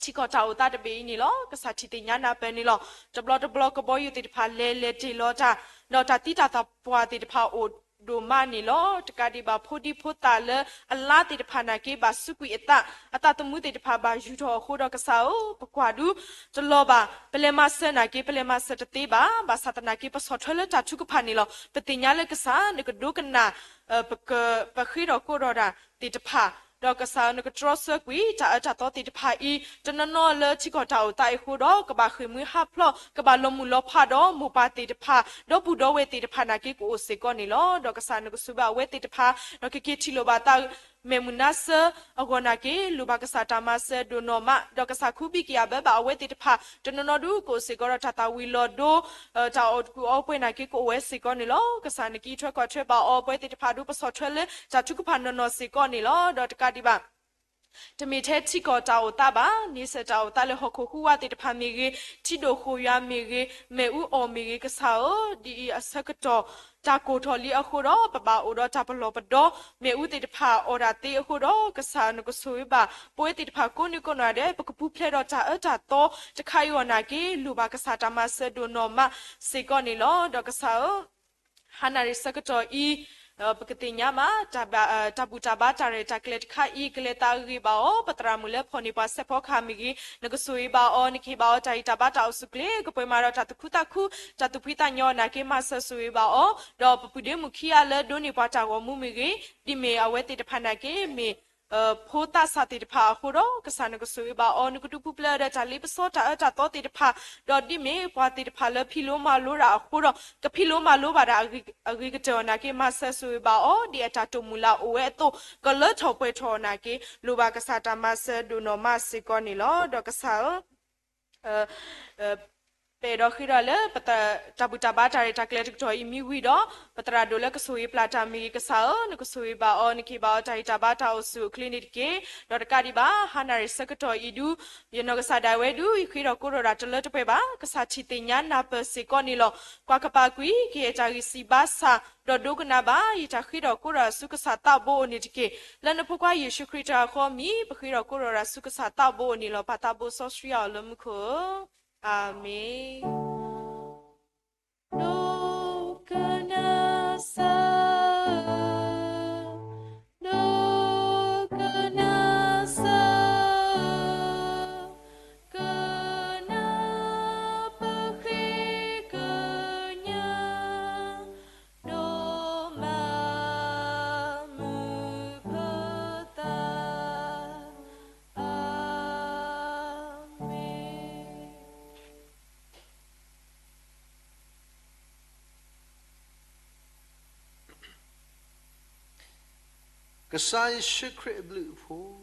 ထံကီၢ်တၢ်အိၣ်သးတဘ့ၣ်အံၤန့ၣ်လီၤ. ကစၢ်ထံၣ်သ့ၣ်ညါနၢ်ပၢၢ်န့ၣ်လီၤ. တဘျီတဘျီကဘီယူၤသ့ၣ်တဖၣ်လဲၤလဲၤတ့ၢ်လီၤတၢ်, ဒီးတၢ်သံတၢ်သပှၢ်သ့ၣ်တဖၣ်အိၣ်ဒိၣ်မးန့ၣ်လီၤ. တကးဒံးဘၣ် ဖိဒံဖိသၣ်လၢအလါသ့ၣ်တဖၣ်နာ်က့ ဘၣ်စူးကွံာ်အသး, အသးသမူသ့ၣ်တဖၣ်ဘၣ်ယူၢ်ထီၣ်အဃိဒီး ကစၢ်ဧၢ, ပကွၢ်ဒုးတလီၤဘၣ်, ပလဲၤမၤစၢၤနာ်က့ ပလဲၤမၤစၢၤတသ့ဘၣ်. ဘၣ်ဆၣ်သနာ်က့ ပဆီၣ်ထွဲလၢတၢ်ထုကဖၣ်န့ၣ်လီၤ. ပသ့ၣ်ညါလၢကစၢ် နကဒိကနၣ် ပက, ပဃ့ထီၣ်ကိးထီၣ်တၢ်သ့ၣ်တဖၣ်, ဒီးကစၢ်ဧၢ, နကတြီဆၢကွံာ်တၢ်အၢတၢ်သီသ့ၣ်တဖၣ်အံၤ တနီၤနီၤလၢထံကီၢ်တၢ်အိၣ်သးအံၤအဃိဒီး ကဘၣ်ဃ့ၢ်မှံဟးဖျိး, ကဘၣ်လီၤမုၢ်လီၤဖးဒီးမိၢ်ပၢ်သ့ၣ်တဖၣ်, ဒီပုၢ်ဒီဝဲၢ်သ့ၣ်တဖၣ်နာ်က့ ကအိၣ်စ့ၢ်ကီးန့ၣ်လီၤ. ဒီးကစၢ်နကဆိၣ်ဂ့ၤဘၣ်အဝဲသ့ၣ်တဖၣ်, ဒီးကက့ၤထံၣ်လိာ်ဘၣ်သး မဲာ်မုာ်နါစၢၤအဂီၢ်နာ်က့ လိၣ်ဘၣ်ကစၢ်တၢ်မၤစၢၤဒိၣ်နီၢ်မး, ဒီးကစၢ်ခူဘံၣ်က့ၤအဘၢဘၣ်အဝဲသ့ၣ်တဖၣ်, တနီၤနီၤဒုးကအိၣ်စ့ၢ်ကီးဒီးတၢ်သၣ်ဝံၤလီၤဒိ တၢ်အီၣ်ကူၣ်အီပှဲၤနာ်က့ ကအိၣ်ဝဲစ့ၢ်ကီးန့ၣ်လီၤ. ကစၢ်နကအံးထွဲကွၢ်ထွဲဘၣ်အီၤ ပဝဲသ့ၣ်တဖၣ်ဒုး ပဆီၣ်ထွဲလၢတၢ်ထုကဖၣ်နီၢ်နီၢ်စ့ၢ်ကီးန့ၣ်လီၤ. ဒီးတကးဒံးဘၣ် တမ့ၢ်ထဲထံကီၢ်တၢ်အိၣ်သးဘၣ်, န့ဆၢၣ်တၢ်အိၣ်သးလၢဟီၣ်ခိၣ်ဟူးဝးသ့ၣ်တဖၣ်မ့ၢ်ဂ့ၤ, ထံဒိၣ်ဃိၣ်ယွၤမ့ၢ်ဂ့ၤ, မ့ၣ်အူအီၣ်မ့ၢ်ဂ့ၤ, ကစၢ်ဧၢ, ဒ်အံၤအဆၢကတီၢ် တၢ်ကိၢ်ထီၣ်လံအဃိဒီး ပဘၣ်အိၣ်ဒီးတၢ်ပလီၢ်ပဒီ, မ့ၣ်အူသ့ၣ်တဖၣ်အီၣ်တၢ်သ့အဃိဒီး ကစၢ်နကဆိၣ်ဂ့ၤဘၣ် ပဝဲသ့ၣ်တဖၣ်ကိးနံၤကိးနီၢ်ဒဲး ပကပူၤဖျဲးဒီးတၢ်အၢတၢ်သီတခါအံၤအဂီၢ်နာ်က့ လိၣ်ဘၣ်ကစၢ်တၢ်မၤစၢၤဒိၣ်နီၢ်မးစ့ၢ်ကီးန့ၣ်လီၤ. ဒီးကစၢ်ဧၢ, ဟါနၣ်ရံၣ်ဆၢကတီၢ်အံၤ ပကသ့ၣ်ညါဘၣ် တၢ်ဘူၣ်တၢ်ဘါတၢ်ရဲၣ်တၢ်ကျဲၤတခါအံၤ ကလဲၤသးဂ့ၤဘၣ်အီၤ, ပသရၣ်မုၣ်လၢဖီၣ်န့ၢ်ပှၤစဲးဖီကဟၣ်မ့ၢ်ဂ့ၤ, နကဆိၣ်ဂ့ၤဘၣ်အီၤ, နကဟ့ၣ်ဘၣ်အီၤတၢ်ဂံၢ်တၢ်ဘါတၢ်အိၣ်ဆူၣ်အိၣ်ချ့, ကပှဲၤမၤဒီးတၢ်သူၣ်ခုသးခု, တၢ်သူၣ်ဖှံသးညီနာ်က့ မၤစၢၤဆိၣ်ဂ့ၤဘၣ်အီၤ, ဒီးပပုၢ်ဒ့မုၣ်ခံဂၤလၢဒိးန့ၢ်ပှၤတၢ်ဂီၤမူမ့ၢ်ဂ့ၤ, ဒ်မ့ၢ်အဝဲသ့ၣ်တဖၣ်နာ်က့ မ့ၢ် ဖိသၣ်ဆၣ်သ့ၣ်တဖၣ်အဃိဒီး ကစၢ်နကဆိၣ်ဂ့ၤဘၣ်အီၤ, နကဒုးပူၤဖျဲးဒီးတၢ်လ့ပစီတၢ်အၢတၢ်သီသ့ၣ်တဖၣ်, ဒီးဒ်မ့ၢ်ပှၤသ့ၣ်တဖၣ်လၢဖံးလိမၤလိတၢ်အဃိဒီး ကဖံးလိမၤလိဘၣ်တၢ်အဂ့ၤကတၢၢ်အီၤနာ်က့ မၤစၢၤဆိၣ်ဂ့ၤဘၣ်အီၤ, ဒ်အတၢ်တိာ်မုၢ်လၢ်အိၣ်ဝဲအသိး ကလၢထီၣ်ပှဲၤထီၣ်အီၤနာ်က့ လိၣ်ဘၣ်ကစၢ်တၢ်မၤစၢၤဒိၣ်နီၢ်မးစ့ၢ်ကီးန့ၣ်လီၤ. ဒီးကစၢ်ဧၢ ပအဲၣ်ဒိးဃ့ဒီးလၢ တၢ်ဘူၣ်တၢ်ဘါတၢ်ရဲၣ်တၢ်ကျဲၤတကတီၢ်အံၤမ့ၢ်ဝံၤဒီး ပသရၣ်ဒိၣ်လၢကဆိၣ်ဂ့ၤပျၢ်တၢ်မ့ၢ်ဂ့ၤ, ကစၢ်ဧၢ, နကဆိၣ်ဂ့ၤဘၣ်အီၤ, နကဟ့ၣ်ဘၣ်အီၤတၢ်ဂံၢ်တၢ်ဘါတၢ်အိၣ်ဆူၣ်အိၣ်ချ့န့ၣ်တက့ၢ်. ဒီးတကးဒံးဘၣ် ဟါနၣ်ရံၣ်ဆၢကတီၢ်အံၤဒုး ယနီၢ်ကစၢ်ဒၣ်ဝဲဒုး ယဃ့ထီၣ်ကိးထီၣ်တၢ်တလၢတပှဲၤဘၣ်. ကစၢ်ထံၣ်သ့ၣ်ညါနၢ်ပၢၢ်စ့ၢ်ကီးန့ၣ်လီၤ. ကွၢ်ကပၤကွံာ် ကယဲၢ်တၢ်ဂံၢ်စၢ်ဘါစၢ် ဒီးဒိကနၣ်ဘၣ် ယတၢ်ဃ့ထီၣ်ကိးထီၣ်တၢ်ဆူကစၢ်သးဘိအိၣ်န့ၣ်တက့ၢ်. လၢနဖိခွါယ့ၣ်ၡူးခရံာ်တၢ်အဃိအမံၤ ပဃ့ထီၣ်ကိးထီၣ်တၢ်ဆူကစၢ်သးဘိအိၣ်န့ၣ်လီၤ. ပၢ်သးဘိစီဆှံအီၤလၢမူခိၣ်ဧၢ, အၤမ့ၣ်. ကစၢ်ယ့ၣ်ၡူးခရံာ်အဘျုးအဖှိၣ်,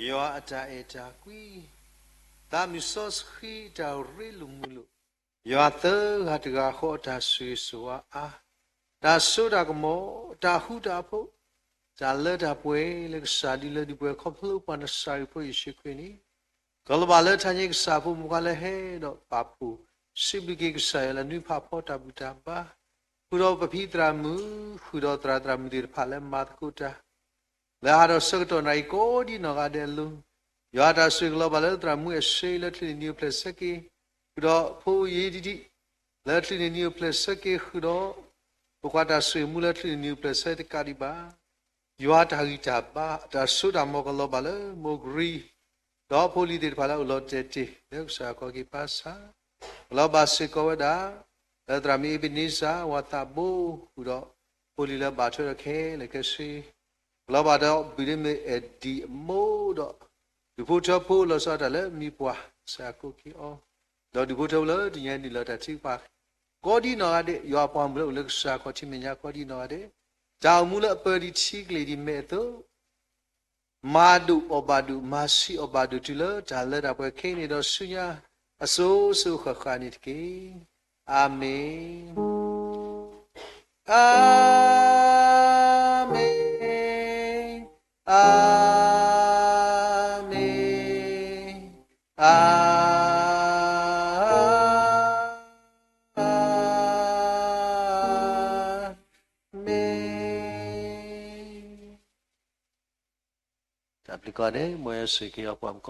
ယွၤအတၢ်အဲၣ်တၢ်ကွံ, သးမုၢ်စီဆှံအတၢ်ရ့လိာ်မုာ်လိာ်, ယွၤသၢဂၤတဂၤဃီအတၢ်ဆိၣ်ဂ့ၤဆိၣ်ဝါအါ, တၢ်စိတၢ်ကမီၤ, တၢ်ဃူတၢ်ဖိး, တၢ်လၢတၢ်ပှဲၤလၢကစၢ်ဒုးလၢဒုးပှဲၤခီဖျိပှၤနစၤရ့းဖိယ့ၣ်ၡူးခရံာ်န့ၣ်, ကလီၤဘၣ်လၢထါညါကစၢ်ဖိမုၣ်ခွါလၢဟဲဒီးပာ်ဖှိၣ်စံးဘျုးက့ၤကစၢ်ယွၤလၢနွံဖးဖီတၢ်ဘူၣ်တၢ်ဘါ, ဃုာ်ဒီးပဖံသရၣ်မုၣ်, ဃုာ်ဒီးသရၣ်သရၣ်မုၣ်သ့ၣ်တဖၣ်လၢမၤသကိးတၢ် လၢအဟးထီၣ်ဆၢကတီၢ်နၣ်ရံၣ်ကိးဒံနီၢ်ဂၤဒဲးအလိၤ, ယွၤတၢ်ဆိၣ်ဂ့ၤကလီၤဘၣ်လၢသရၣ်မုၣ်အ့ရှ့လၢချုးန့ၣ်နံၤအိၣ်ဖျဲၣ်ဆၢက့ၤ, ဃုာ်ဒီးဖိယ့ဒံဒံ, လၢချုးန့ၣ်နံၤအိၣ်ဖျဲၣ်ဆၢက့ၤဃုာ်ဒီး, ပကွၢ်တၢ်ဆိၣ်ဂ့ၤမူလၢချုးန့ၣ်နံၤအိၣ်ဖျဲၣ်ဆၢတကးဒံးဘၣ် ယွၤတၢ်ဂံၢ်တၢ်ဘါ တၢ်စိတၢ်ကမီၤကလီၤဘၣ်လၢမိၢ်ကရံ ဒီးဖိလံၤသ့ၣ်တဖၣ်လၢအိၣ်လီၤတဲာ်တ့ၢ်လၢကစၢ်အခီၣ်က့ၤပၢ်ဆၣ်, ကလီၤဘၣ်စ့ၢ်ကီးဝဲဒၣ် လၢသရၣ်မုၣ်အ့ဘ့နံစၢ် ဝၤသးဘိ ဃုာ်ဒီးဖိလံၤလၢဘၣ်ထွဲဒီးခဲလၢာ်ခဲဆ့, ကလီၤဘၣ်ဒီးဘုၣ်ဒ့မ့ၢ်အဲၣ်ဒံၣ်အမိၢ်ဒီး ဒူၣ်ဖိထၢဖိလီၤဆီဒၣ်တၢ်လၢမံပှၢ် ကစၢ်ကိးက့ၤအီၤ, ဒီးဒူၣ်ဖိထၢဖိလၢတနံၤအံၤနုာ်လီၤတၢ်ထုကဖၣ် ကိးဒံနီၢ်ဂၤဒဲး ယွၤအပှၤမုၣ်လၢအိၣ်လၢကစၢ်ခီၣ်ထံးမဲာ်ညါကိးဒံနီၢ်ဂၤဒဲး, တၢ်အိၣ်မူလၢအပၢၤဒံးထံကလ့ၢ်ဒံးမဲာ်အသိး မၤဒိၣ်အီၣ်ဘၣ်ဒိၣ် မၤဆံးအီၣ်ဘၣ်ဒိၣ်တုၤလၢတၢ်လၢတၢ်ပှဲၤခဲအံၤန့ၣ်ဒီးဆူညါ အစိၤစိၤဃၣ်ဃၣ်န့ၣ်တက့ၢ်. အၤမ့ၣ်, အၤမ့ၣ်, အၤမ့ၣ်, အၤမ့ၣ်. တၢ်ဘျုးကိးဂၤဒဲး မ်ယွၤဆိၣ်ဂ့ၤက့ၤပှၤမုၣ်ကိး